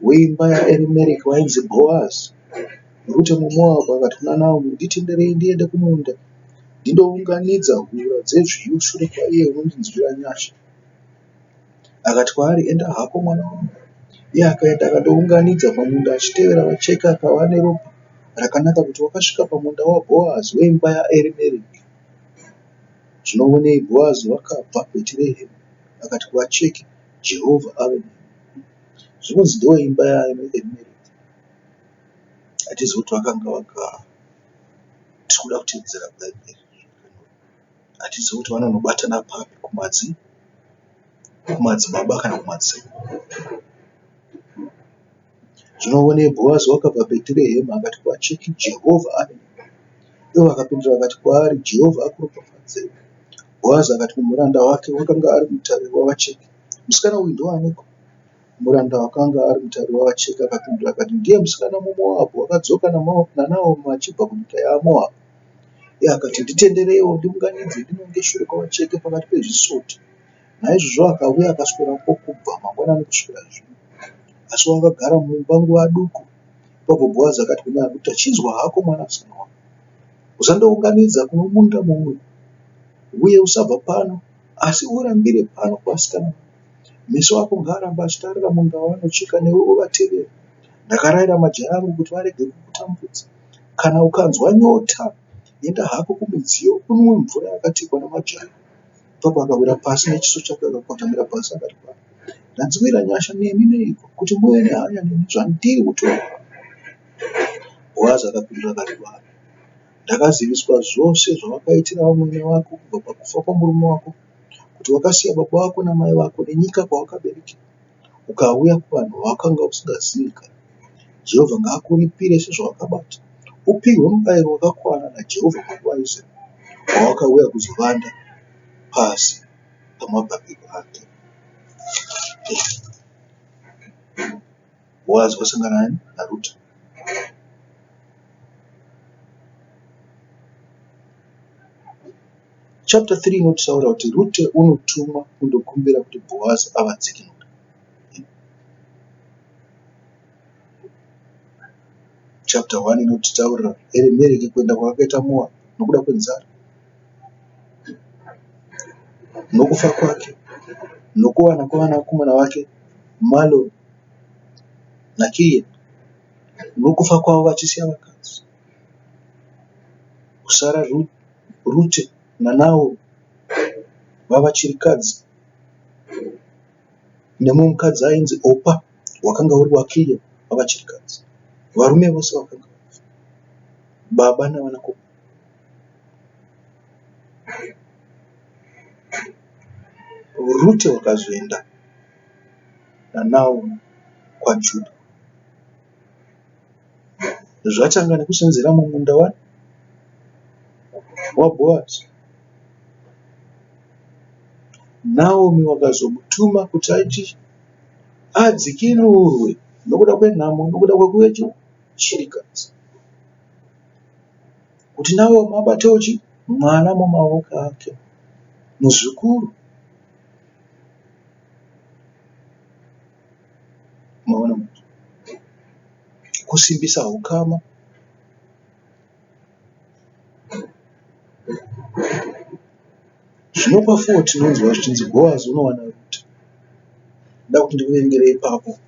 weimba yaErimereki wainzi Bhoazi. Rute muMoabhu akati kuna Naomi, Nditenderei ndiende kumunda ndindounganidza hura dzezviyo shure kwaiye unondinzwira nyasha. Akati kwaari, Enda hako mwana wangu. Iye akaenda akandounganidza pamunda achitevera vacheki akava neropa rakanaka kuti wakasvika pamunda waBhoazi weimba yaErimereki. Zvino onei Bhoazi wakabva Bhetirehemu akati kuvacheki, Jehovha ave nemi. Zvinonzi ndeweimba yaErimereki. Hatizivi kuti vakanga vagara. Tiri kuda kutevedzera Bhaibheri. Hatizivi kuti vanonobatana papi kumadzi kumadzibaba kana kumadzisekuru. Zvino onei Bhoazi wakabva Bhetirehema akati kuvacheki, Jehovha ave nemi. Ivo vakapindura vakati kwaari, Jehovha akuropafadzei. Bhoazi akati kumuranda wake wakanga ari mutariri wavacheki, Musikana uyu ndowaniko? Muranda wakanga ari mutariri wavacheki akapindura akati, Ndiye musikana muMoabhu wakadzoka naNaomi achibva kunyika yaMoabhu. Iye akati, Nditendereiwo ndiunganidze ndinonge shure kwavacheki pakati pezvisote. Naizvozvo akauya akaswerapo kubva mangwanani kusvikira zvino. Asi wakagara mumba nguva duku. Ipapo Bhoazi akati kuna Rute, Chinzwa hako mwanasikana wangu. Usandounganidza kuno munda mumwe, uye usabva pano, asi urambire pano kuvasikana vangu. Meso ako ngaarambe achitarira munda wavanocheka, newe uvatevere. Ndakarayira majaya angu kuti varege kukutambudza. Kana ukanzwa nyota, enda hako kumidziyo unwe mvura yakatekwa namajaya. Ipapo akawira pasi nechiso chake akakotamira pasi akati kwaari, Ndanzwira nyasha nemi neiko, kuti muve nehanya neni zvandiri mutorwa? Bhoazi akapindura akati kwaari, Ndakaziviswa zvose zvawakaitira vamwene vako kubva pakufa kwomurume wako, kuti wakasiya baba vako namai vako nenyika kwawakaberekerwa, ukauya kuvanhu vawakanga usingazivi kare. Jehovha ngaakuripire sezvawakabata, upihwe mubayiro wakakwana naJehovha Mwari waIsraeri, wawakauya kuzovanda pasi pamapapiro ake. Bhoazi wasangana naRute. Chapter 3 inotaura kuti Rute unotumwa kundokumbira kuti Bhoazi avadzikinure. Chapter 1 inotitaurira Erimereki kuenda kwaakaita Moabhu nokuda kwenzara, nokufa kwake, nokuwana kwavanakomana vake Maloni naKiriyoni, nokufa kwavo vachisiya vakadzi. Kusara Rute naNaomi vava chirikadzi nemumwe mukadzi ainzi Opa wakanga uri waKiriyoni vava chirikadzi. Varume vose vakanga vafa, baba navanakomana. Rute wakazoenda naNaomi kwaJudha. Zvatanga nekusenzera mumunda waBhoazi. Naomi wakazomutuma kuti aiti adzikinurwe nokuda kwenhamo nokuda kwekuve chirikadzi. Kuti Naomi abatewo chi mwana mumaoko ake, muzukuru. Maona manje? Kusimbisa hukama. Zvino pafour tinonzwa zvichinzi Bhoazi unowana Rute. Ndoda kuti ndikuverengere ipapo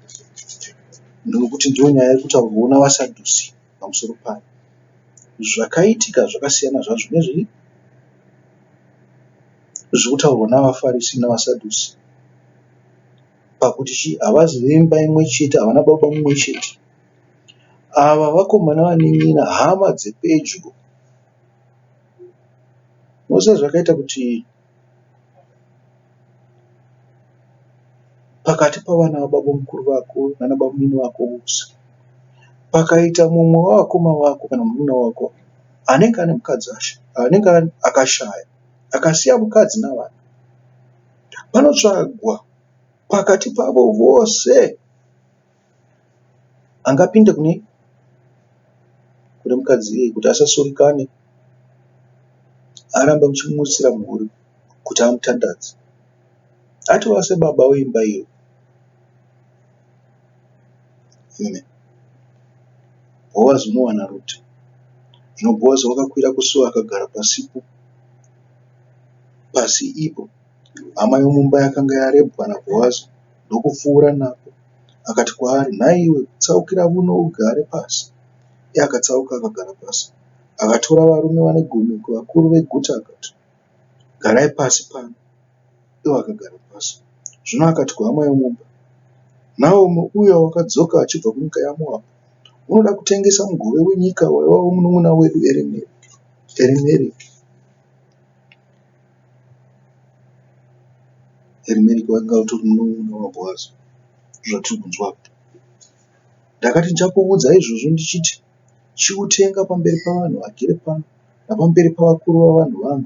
nokuti ndiyo nyaya iri kutaurwawo navaSadhusi pamusoro payo. Zvakaitika zvakasiyana zvazvo nezviri zviri kutaurwa navaFarisi navaSadhusi pakuti chii havazi veimba imwe chete havana baba mumwe chete. Ava vakomana vanin'ina hama dzepedyo. Munoziva zvakaita kuti Pakati pavana vababamukuru vako nanababamunini vako vose, pakaita mumwe wavakoma vako kana munun'una wako anenge ane mukadzi anenge akashaya akasiya mukadzi navana, panotsvagwa pakati pavo vose angapinde kune kune mukadzi iyeye kuti asasurikane arambe achimutsira mhuri kuti amutandadze. Atova sebaba weimba iyoyo. Amen. Bhoazi unowana Rute. Zvino Bhoazi wakakwira kusuo akagara pasipo pasi ipo. Hama yomumba yakanga yarebwa naBhoazi ndokupfuura napo akati kwaari, Nhaiwe, tsaukira vuno ugare pasi. Iye akatsauka akagara pasi. Akatora varume vane gumi kuvakuru veguta akati, Garai pasi pano. Ivo vakagara pasi. Zvino akati kuhama yomumba, Naomi uya wakadzoka achibva kunyika yaMoabhu, unoda kutengesa mugove wenyika waiva womunun'una wedu Erimereki. Erimereki wanga utori munun'una waBhoazi, zvatiri kunzwa apa. Ndakati ndichakuudza izvozvo ndichiti, Chiutenga pamberi pavanhu vagere pano napamberi pavakuru vavanhu vangu.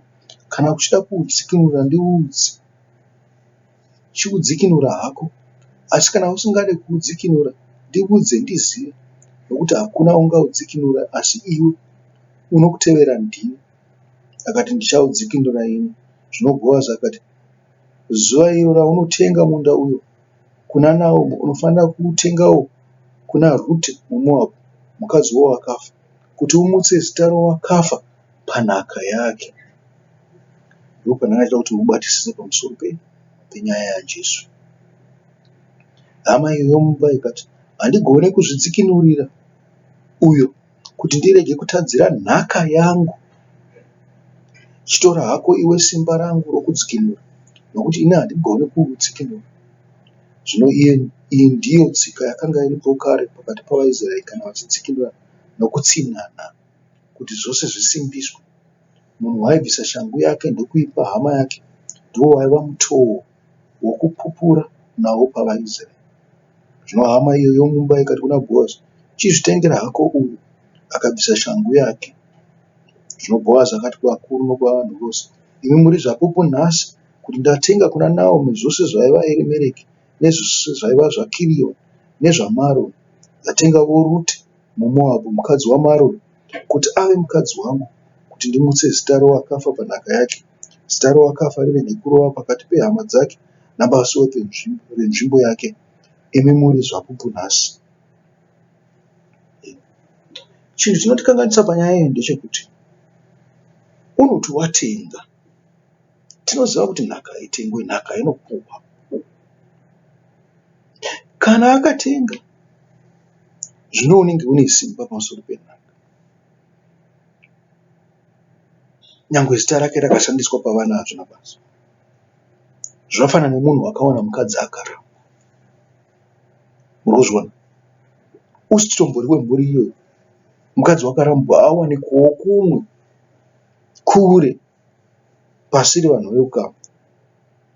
Kana uchida kuudzikinura ndiudze. Chiudzikinura hako. Asi kana usingade kuudzikinura ndiudze ndizive nokuti hakuna ungaudzikinura asi iwe. Unokutevera ndini. Akati, Ndichaudzikinura ini. Zvino Bhoazi akati, Zuva iro raunotenga munda uyo kuna Naomi unofanira kuutengawo kuna Rute muMoabhu, mukadzi wowakafa, kuti umutse zita rowakafa panhaka yake. Ndopandanga ndichida kuti mubatisise pamusoro penyaya yaJesu. Hama iyo yomumba ikati, Handigone kuzvidzikinurira uyo kuti ndirege kutadzira nhaka yangu. Chitora hako iwe simba rangu rokudzikinura, nokuti ini handigoni kuudzikinura. Zvino iyi ndiyo tsika yakanga iripo kare pakati pavaIsraeri kana vachidzikinura nokutsinhana kuti zvose zvisimbiswe. Munhu waibvisa shangu yake ndokuipa hama yake ndiwo waiva mutoo wokupupura nawo pavaIsraeri. Zvino hama iyo yomumba ikati kuna Bhoazi, Chizvitengera hako uyu. Akabvisa shangu yake. Zvino Bhoazi akati kuvakuru nokuvanhu vose, Imi muri zvapupu nhasi kuti ndatenga kuna Naomi zvose zvaiva Erimereki nezvose zvaiva zvaKiriyoni nezvaMaroni. Ndatengavo Rute muMoabhu, mukadzi waMaroni, kuti ave mukadzi wangu, kuti ndimutse zita rowakafa panhaka yake, zita rowakafa rirege kurova pakati pehama dzake napasuo renzvimbo yake. Imi muri zvapupu nhasi. Chinhu chinotikanganisa panyaya iyi ndechekuti unoti watenga, tinoziva kuti nhaka haitengwe, nhaka inopuhwa. Kana akatenga zvino unenge une simba pamusoro penhaka. Nyangwe zita rake rakashandiswa pavana hazvina basa. Zvafanana nemunhu akawana mukadzi akarambwa. Murikuzviona? Usitombori wemhuri iyoyo. Mukadzi wakarambwa awanikwawo kumwe kure pasiri vanhu veukama.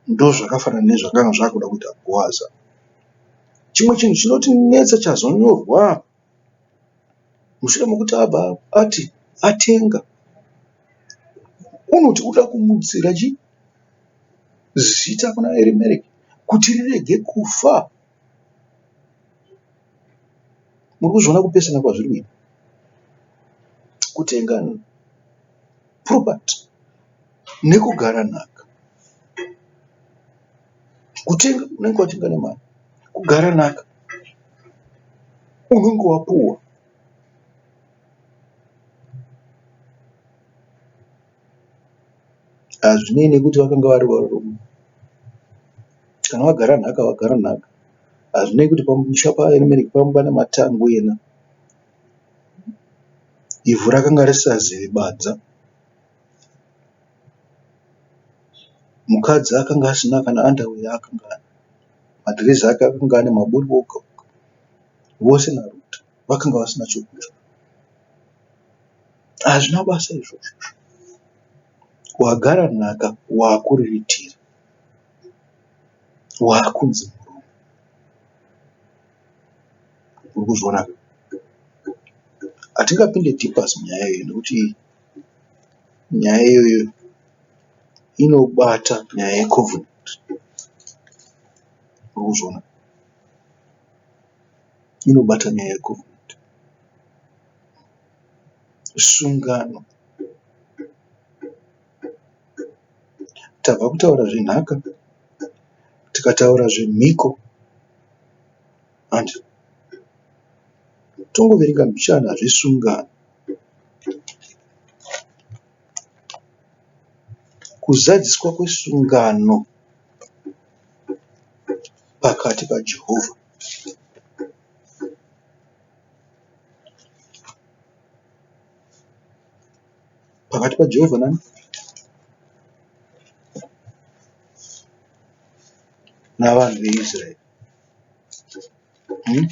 Ndozvakafanana nezvakanga zvakuda kuita Bhoazi apa. Chimwe chinhu chinotinetsa chazonyorwa apa mushure mekuti abva ati atenga unoti uda kumutsira chii? Zita kuna Erimereki kuti rirege kufa. Muri kuzviona kupesana kwazviri kuita? Kutenga property nekugara nhaka. Kutenga unenge watenga nemari, kugara nhaka unenge wapuwa. Hazvinei nekuti vakanga vari varume. Kana wagara nhaka wagara nhaka. Hazvinei kuti pamusha paErimereki panga pane matangwena. Ivhu rakanga risisazivi badza. Mukadzi akanga asina kana underwear yaakanga anayo. Madhirezi ake akanga ane maburi oga oga. Vose naRuti vakanga vasina chokudya. Hazvina basa izvozvo. Wagara nhaka wakuriritira. Wakunzi murume. Uri kuzviona? Hatingapinde deepers munyaya iyoyo nekuti nyaya iyoyo inobata nyaya yecovenant. Uri kuzviona? Inobata nyaya yecovenant. Sungano. Tabva kutaura zvenhaka, tikataura zvemhiko. Hanti tongoverenga mbichana zvesungano. Kuzadziswa kwesungano pakati paJehovha. Pakati paJehovha nani? Navanhu veIsraeri. Hmm?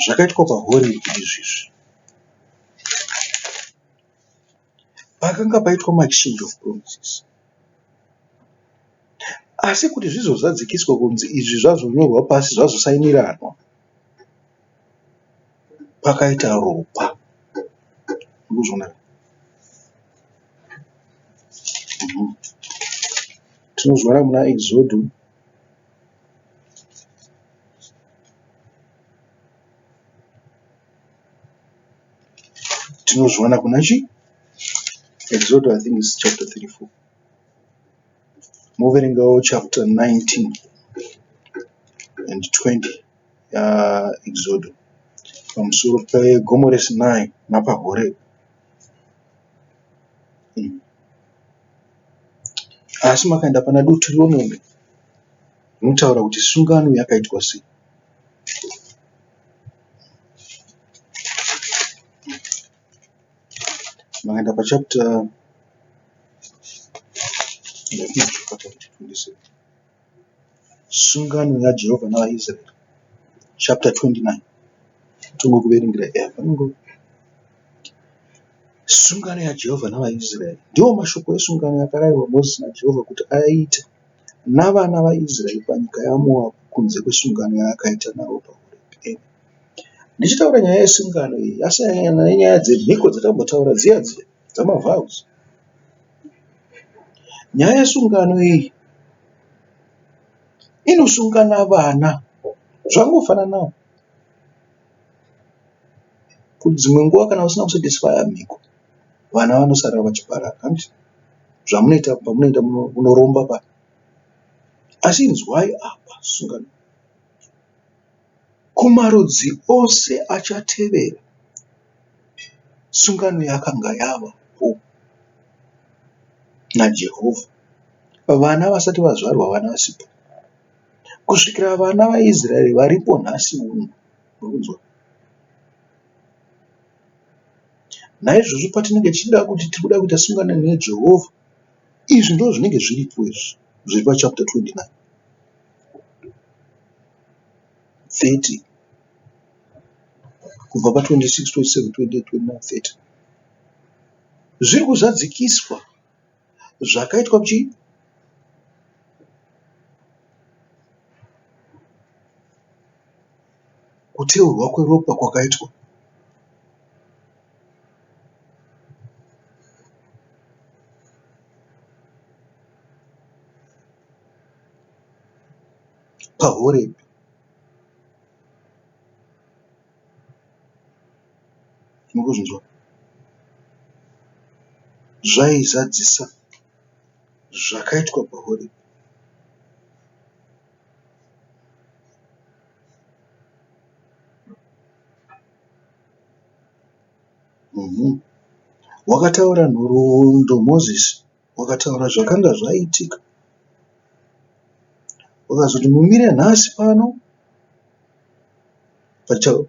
Zvakaitwa paHorebhi izvizvi. Pakanga paitwa maexchange of promises. Asi kuti zvizozadzikiswa kunzi izvi zvazonyorwa pasi zvazosainiranwa, pakaita ropa. Urikuzviona? Mhm. Tinozviona muna Exodho Tinozviwana kuna chi? Exodus I think is chapter 34. Moverengawo chapter 19 and 20 yaExodus pamusoro pegomo reSinai napaHoreb. Mm. Asi makaenda pana Deuteronomy rinotaura kuti sungano yakaitwa sei. Makaenda pachapter sungano yaJehovha navaIsraeri chapter 29 tongokuverengera eya panongo sungano yaJehovha navaIsraeri ndiwo mashoko esungano yakarayirwa Mozisi naJehovha kuti aite navana vaIsraeri panyika yaMoabhu kunze kwesungano yaakaita navo paHorebhi. Ndichitaura nyaya yesungano iyi yasiyana nenyaya dzemhiko dzatambotaura dziya dziya dzamavows. Nyaya yesungano iyi inosungana vana zvangofananawo kuti dzimwe nguva kana usina kusatisfaya mhiko vana vanosara vachiparara handiti zvamunoita pamunoenda munoromba paya asi inzwai apa sungano Kumarudzi ose achatevera, sungano yakanga yavapo naJehovha, vana vasati vazvarwa, vana vasipo, kusvikira vana vaIsraeri varipo nhasi uno. Murikunzwa? Naizvozvo patinenge tichida kuti tiri kuda kuita sungano naJehovha, izvi ndozvinenge zviripo izvi zviri pachapter 29. 30 kubva pa 26, 27, 28, 29, 30 zviri kuzadzikiswa zvakaitwa kuchii? Kuteurwa kweropa kwakaitwa paHorebhi. Murikuzvinzwa? Zvaizadzisa zvakaitwa paHorebhi. Wakataura nhoroondo Mozisi wakataura zvakanga zvaitika. Wakazoti mumire nhasi pano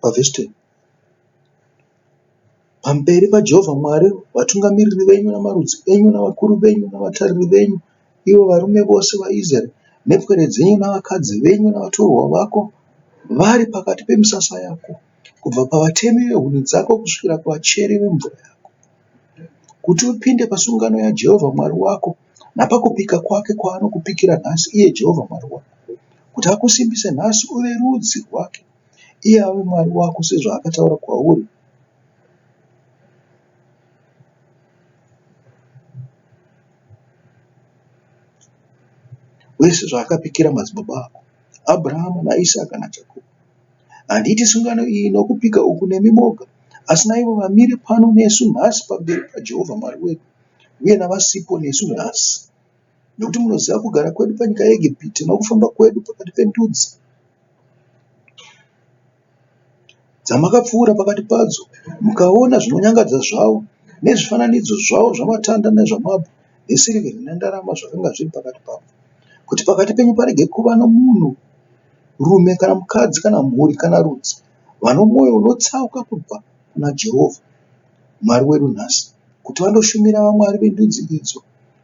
pavhesi 10 pamberi paJehovha Mwari, vatungamiriri venyu namarudzi enyu navakuru venyu navatariri venyu, ivo varume vose vaIsraeri, nepwere dzenyu navakadzi venyu navatorwa vako vari pakati pemisasa yako, kubva pavatemi vehuni dzako kusvikira kuvacheri vemvura yako. Kuti upinde pasungano yaJehovha Mwari wako napakupika kwake kwaanokupikira nhasi, iye Jehovha Mwari wako, kuti akusimbise nhasi uve rudzi rwake, iye ave Mwari wako sezvaakataura kwauri. Uye sezvaakapikira madzibaba ako, Abrahama naIsaka naJakobho. Handiiti sungano iyi nokupika uku nemi moga, asi naivo vamire pano nesu nhasi pamberi paJehovha Mwari wedu, uye navasipo nesu nhasi. Nokuti munoziva kugara kwedu panyika yeEgipite nokufamba kwedu pakati pendudzi dzamakapfuura pakati padzo, mukaona zvinonyangadza zvavo nezvifananidzo zvavo zvamatanda nezvamabwe nesirivheri nendarama zvakanga zviri pakati pavo, kuti pakati penyu parege kuva nomunhu rume kana mukadzi kana mhuri kana rudzi vano mwoyo unotsauka kubva kuna Jehovha Mwari wedu nhasi, kuti vandoshumira vamwari vendudzi idzo,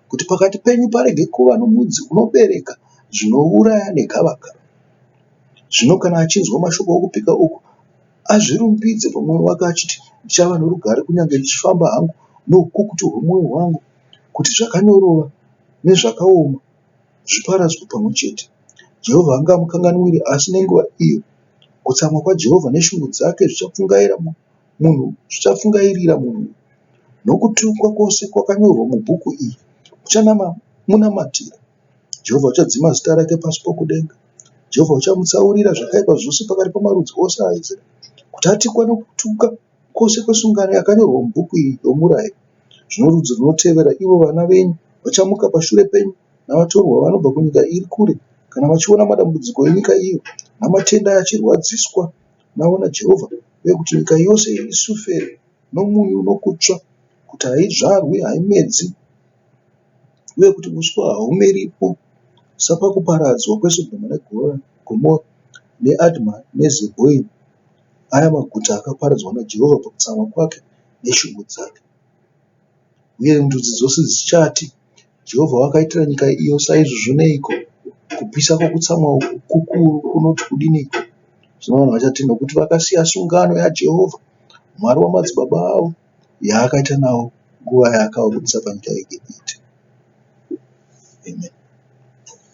kuti pakati penyu parege kuva nomudzi unobereka zvinouraya negavakava. Zvino kana achinzwa mashoko okupika uku, azvirumbidze pamwoyo wake achiti, Ndichava norugare kunyange ndichifamba hangu noukukutu hwemwoyo wangu, kuti zvakanyorova nezvakaoma zviparadzwe pamwe chete. Jehovha haangamukanganwiri, asi nenguva iyo kutsamwa kwaJehovha neshungu dzake zvichapfungairira munhu uyu, nokutukwa kwose kwakanyorwa mubhuku iyi kuchamunamatira. Jehovha uchadzima zita rake pasi pokudenga. Jehovha uchamutsaurira zvakaipa zvose pakati pamarudzi ose aIsraeri, kuti atukwe nokutuka kwose kwesungano yakanyorwa mubhuku iyi yomurayiro. Zvino rudzi runotevera, ivo vana venyu, vachamuka pashure penyu, navatorwa vanobva kunyika iri kure, kana vachiona madambudziko enyika iyo, namatenda achirwadziswa navo naJehovha, uye kuti nyika yose isuferi nomunyu nokutsva, kuti haidzvarwi, haimedzi, uye kuti uswa hahumeripo sapakuparadzwa kweSodhoma neGomora neAdma neZebhoimi, aya maguta akaparadzwa naJehovha pakutsamwa kwake neshungu dzake. Uye ndudzi dzose dzichati, Jehovha wakaitira nyika iyo saizvozvo neiko? Kupisa kwokutsamwa uku kukuru kunoti kudiniko? Zvino vanhu vachati, Nokuti vakasiya sungano yaJehovha, Mwari wamadzibaba avo, yaakaita navo nguva yaakavabudisa panyika yeEgipite. Amen.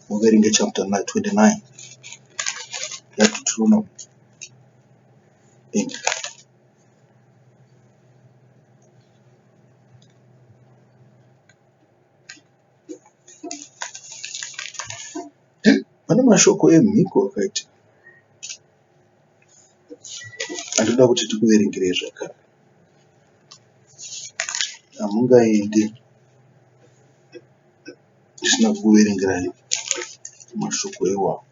Muverenge chapter 29 yaDeuteronomy. Amen. Pane mashoko emhiko akaitika andinoda kuti tikuverengerei zvakare. Hamungaendi tisina kukuverengerai mashoko iwawo.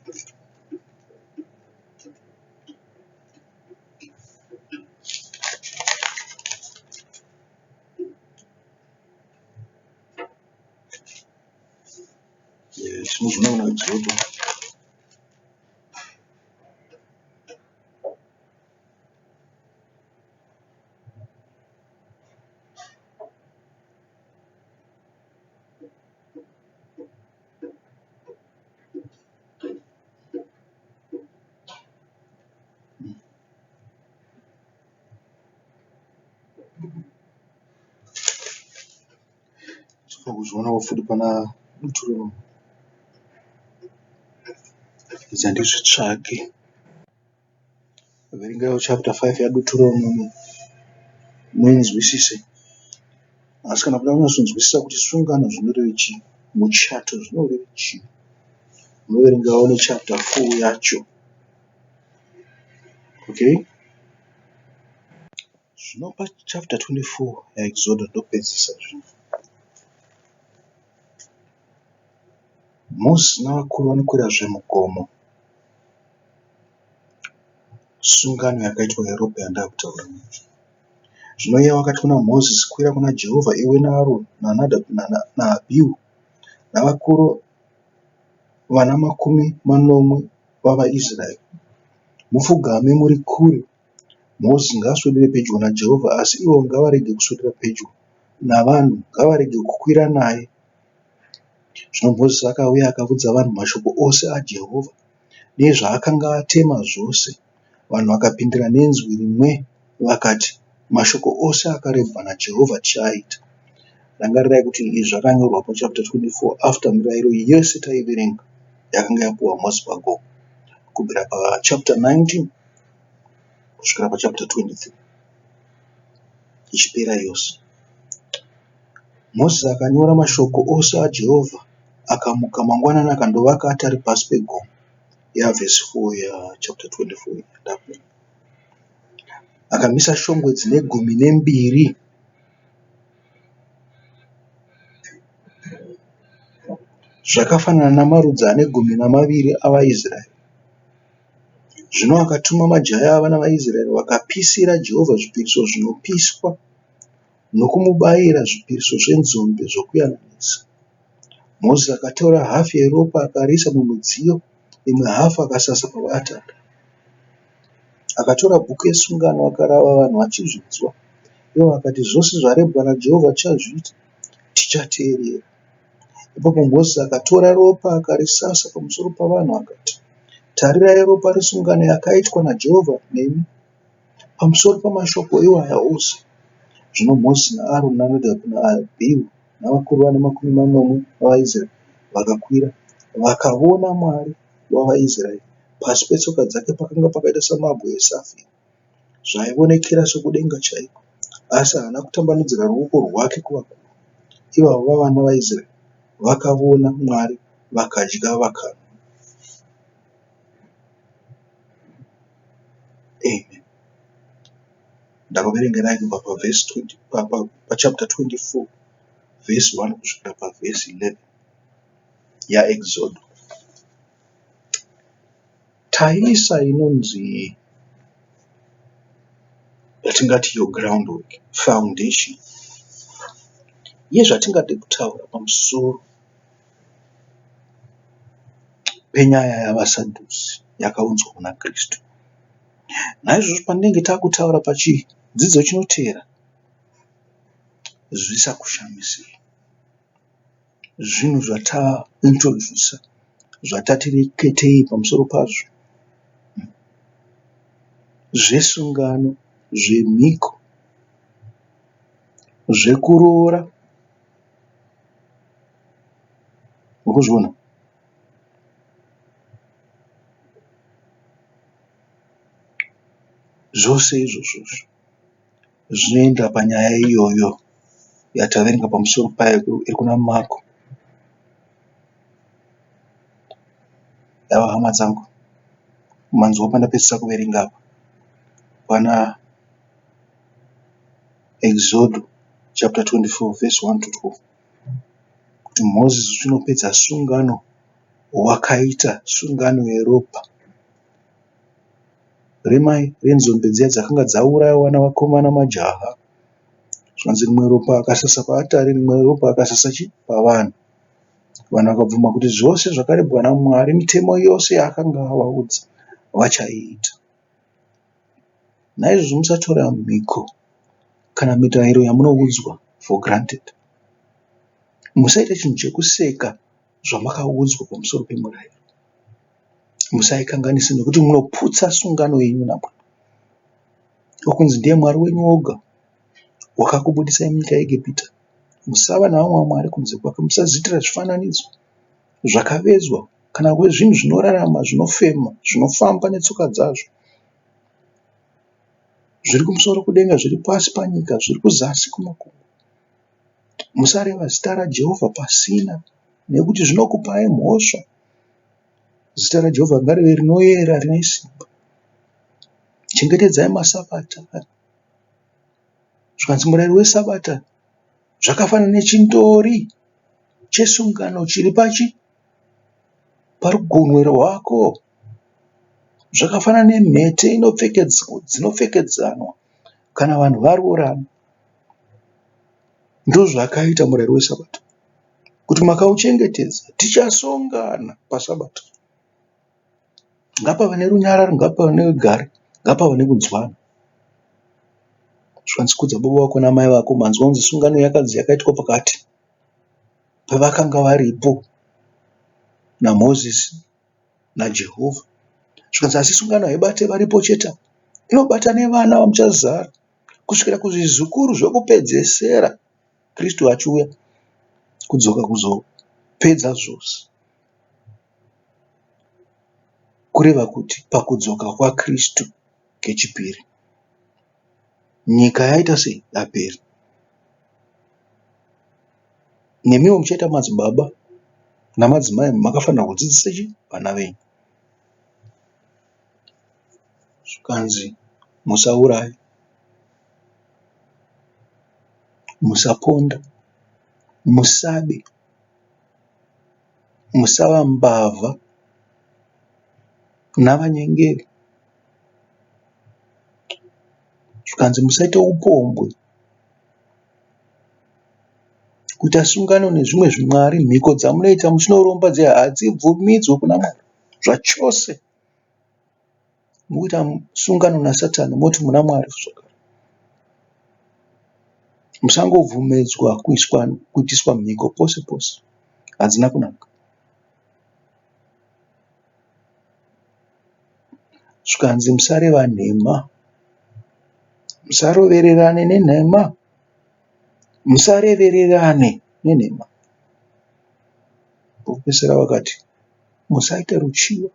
Tinozviona kuna Jobho. Tinofanira kuzvionawo futi pana Deuteronomy. Rega ndizvitsvage. Verengai chapter 5 yaDeuteronomy muinzwisise. Asi kana kuda kunyatsonzwisisa kuti sungano zvinoreva chii, muchato zvinoreva chii, unoverengawo nechapter 4 yacho. Okay? Zvino pachapter 24 yaExodo ndopedzisa zvino. Mozisi navakuru vanokwirazve mugomo. Sungano yakaitwa yeropa yandakutaura. Zvino iye wakati kuna Mozisi, Kwira kuna Jehovha iwe naAroni naNadhabhi naAbhihu navakuru vana makumi manomwe vavaIsraeri, mupfugame muri kure. Mozisi ngaaswedere pedyo naJehovha, asi ivo ngavarege kuswedera pedyo navanhu, ngavarege kukwira naye. Zvino Mozisi akauya akaudza vanhu mashoko ose aJehovha nezvaakanga atema zvose. Vanhu vakapindura nenzwi rimwe vakati, Mashoko ose akarebwa naJehovha tichaaita. Rangarirai kuti izvi zvakanyorwa pachapter 24 after mirayiro yese taiverenga yakanga yapiwa Mozisi pagomo kubvira pachapter 19. kusvikira pachapter 23 ichipera yose. Mozisi akanyora mashoko ose aJehovha akamuka mangwanani akandovaka atari pasi pegomo. Yavhesi 4 yachapter 24 yandaverenga. Akamisa shongwe dzine gumi nembiri zvakafanana namarudzi ane gumi namaviri avaIsraeri. Zvino akatuma majaya avana vaIsraeri vakapisira Jehovha zvipiriso zvinopiswa nokumubayira zvipiriso zvenzombe zvokuyananisa. Mozisi akatora hafu yeropa akariisa mumudziyo, imwe hafu akasasa paatari. Akatora bhuku yesungano akarava vanhu vachizvinzwa. Ivo vakati, Zvose zvarebwa naJehovha tichazviita, tichateerera. Ipapo Mozisi akatora ropa akarisasa pamusoro pavanhu akati, Tarirai ropa resungano yakaitwa naJehovha nemi pamusoro pamashoko iwaya ose. Zvino Mozisi naAroni naNadhabhi naAbhihu navakuru vane makumi manomwe vavaIsraeri vakakwira vakavona Mwari wavaIsraeri. Pasi petsoka dzake pakanga pakaita samabwe esafiro, zvaionekera sokudenga chaiko. Asi haana kutambanudzira ruoko rwake kuvakuru. Ivavo vavana vaIsraeri vakavona Mwari vakadya vakanwa. Amen. Ndakuverengerai kubva pavhesi 20 pachapter 24 vhesi 1 kusvikira pavhesi 11 yaExodo. Taisa inonzi yatingati iyo groundwork, foundation yezvatingade kutaura pamusoro penyaya yavaSadhusi yakaunzwa kuna Kristu. Naizvozvo patinenge takutaura pachidzidzo chinoteera zvisakushamisei. Zvinhu zvataintroducer zvatati reketei pamusoro pazvo zvesungano, zvemhiko, zvekuroora. Murikuzviona? Zvose izvozvo zvinoenda panyaya iyoyo yataverenga pamusoro payo iri kuna Marko. Aiwa hama dzangu, manzwa pandapedzisa kuverenga apa pana Exodo chapter 24 verse 1 to 12 kuti Mozisi uchinopedza sungano wakaita sungano yeropa remai renzombe dziya dzakanga dzauraiwa navakomana majaha. Zvikanzi rimwe ropa akasasa paatari rimwe ropa akasasa chi pavanhu. Vanhu vakabvuma kuti zvose zvakarebwa naMwari mitemo yose yaakanga avaudza vachaiita. Naizvozvo musatora mhiko kana mirayiro yamunoudzwa for granted. Musaita chinhu chekuseka zvamakaudzwa pamusoro pemurayiro. Musaikanganise nekuti munoputsa sungano yenyu naMwari. Okunzi ndiye Mwari wenyu woga wakakubudisai munyika yeEgipita. Musava navamwe vamwari kunze kwake. Musazviitira zvifananidzo zvakavezwa kana kuve zvinhu zvinorarama, zvinofema, zvinofamba netsoka dzazvo. Zviri kumusoro kudenga, zviri pasi panyika, zviri kuzasi kumakungwa. Musareva zita raJehovha pasina nekuti zvinokupai mhosva. Zita raJehovha ngarive rinoyera rine simba. Chengetedzai maSabata. Zvikanzi murayiro weSabata zvakafanana nechindori chesungano chiri pachi parugunwe rwako. Zvakafanana nemhete dzinopfekedzanwa kana vanhu varoorana. Ndozvakaita murayiro weSabata. Kuti makauchengetedza tichasongana paSabata. Ngapave nerunyararo, ngapave nerugare, ngapave nekunzwana. Zvikanzi kudza baba vako namai vako. Manzwa kunzi sungano yakanzi yakaitwa pakati pevakanga varipo naMozisi naJehovha. Zvikanzi asi sungano haibate varipo chete, inobata nevana vamuchazara kusvikira kuzvizukuru zvekupedzesera Kristu achiuya kudzoka kuzopedza zvose. Kureva kuti pakudzoka kwaKristu. Kechipiri. Nyika yaita sei? Yapera. Nemiwo muchaita madzibaba namadzimai makafanira kudzidzisa chi vana venyu. Zvikanzi musauraya, musaponda, musabe, musava mbavha navanyengeri. Zvikanzi musaite upombwe, kuita sungano nezvimwe zvimwari, mhiko dzamunoita muchinoromba dziya hadzibvumidzwe kuna Mwari zvachose. Mukuita sungano naSatani moti muna Mwari zvakare. Musangobvumidzwa kuiswa kuitiswa mhiko pose pose. Hadzina kunaka. Zvikanzi musareva nhema. Musarovererane nenhema. Musarevererane nenhema. Vopedzisira vakati musaite ruchiva.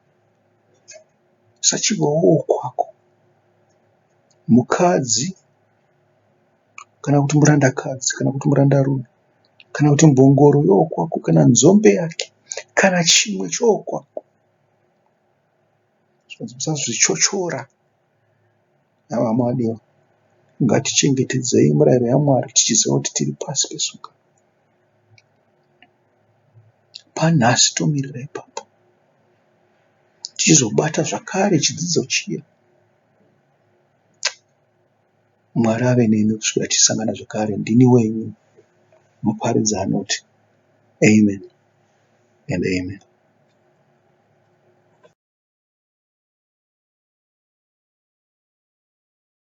Usachivawo wokwako. Mukadzi kana kuti murandakadzi kana kuti murandarume kana kuti mbongoro yowokwako kana nzombe yake kana chimwe chowokwako. Musazvichochora hama vadiwa. Ngatichengetedzei mirayiro yaMwari tichiziva kuti tiri pasi pesungano. Panhasi tomirira ipapo tichizobata zvakare chidzidzo chiya. Mwari ave nemi kusvikira tichisangana zvakare. Ndini wenyu muparidzi anoti Amen and Amen.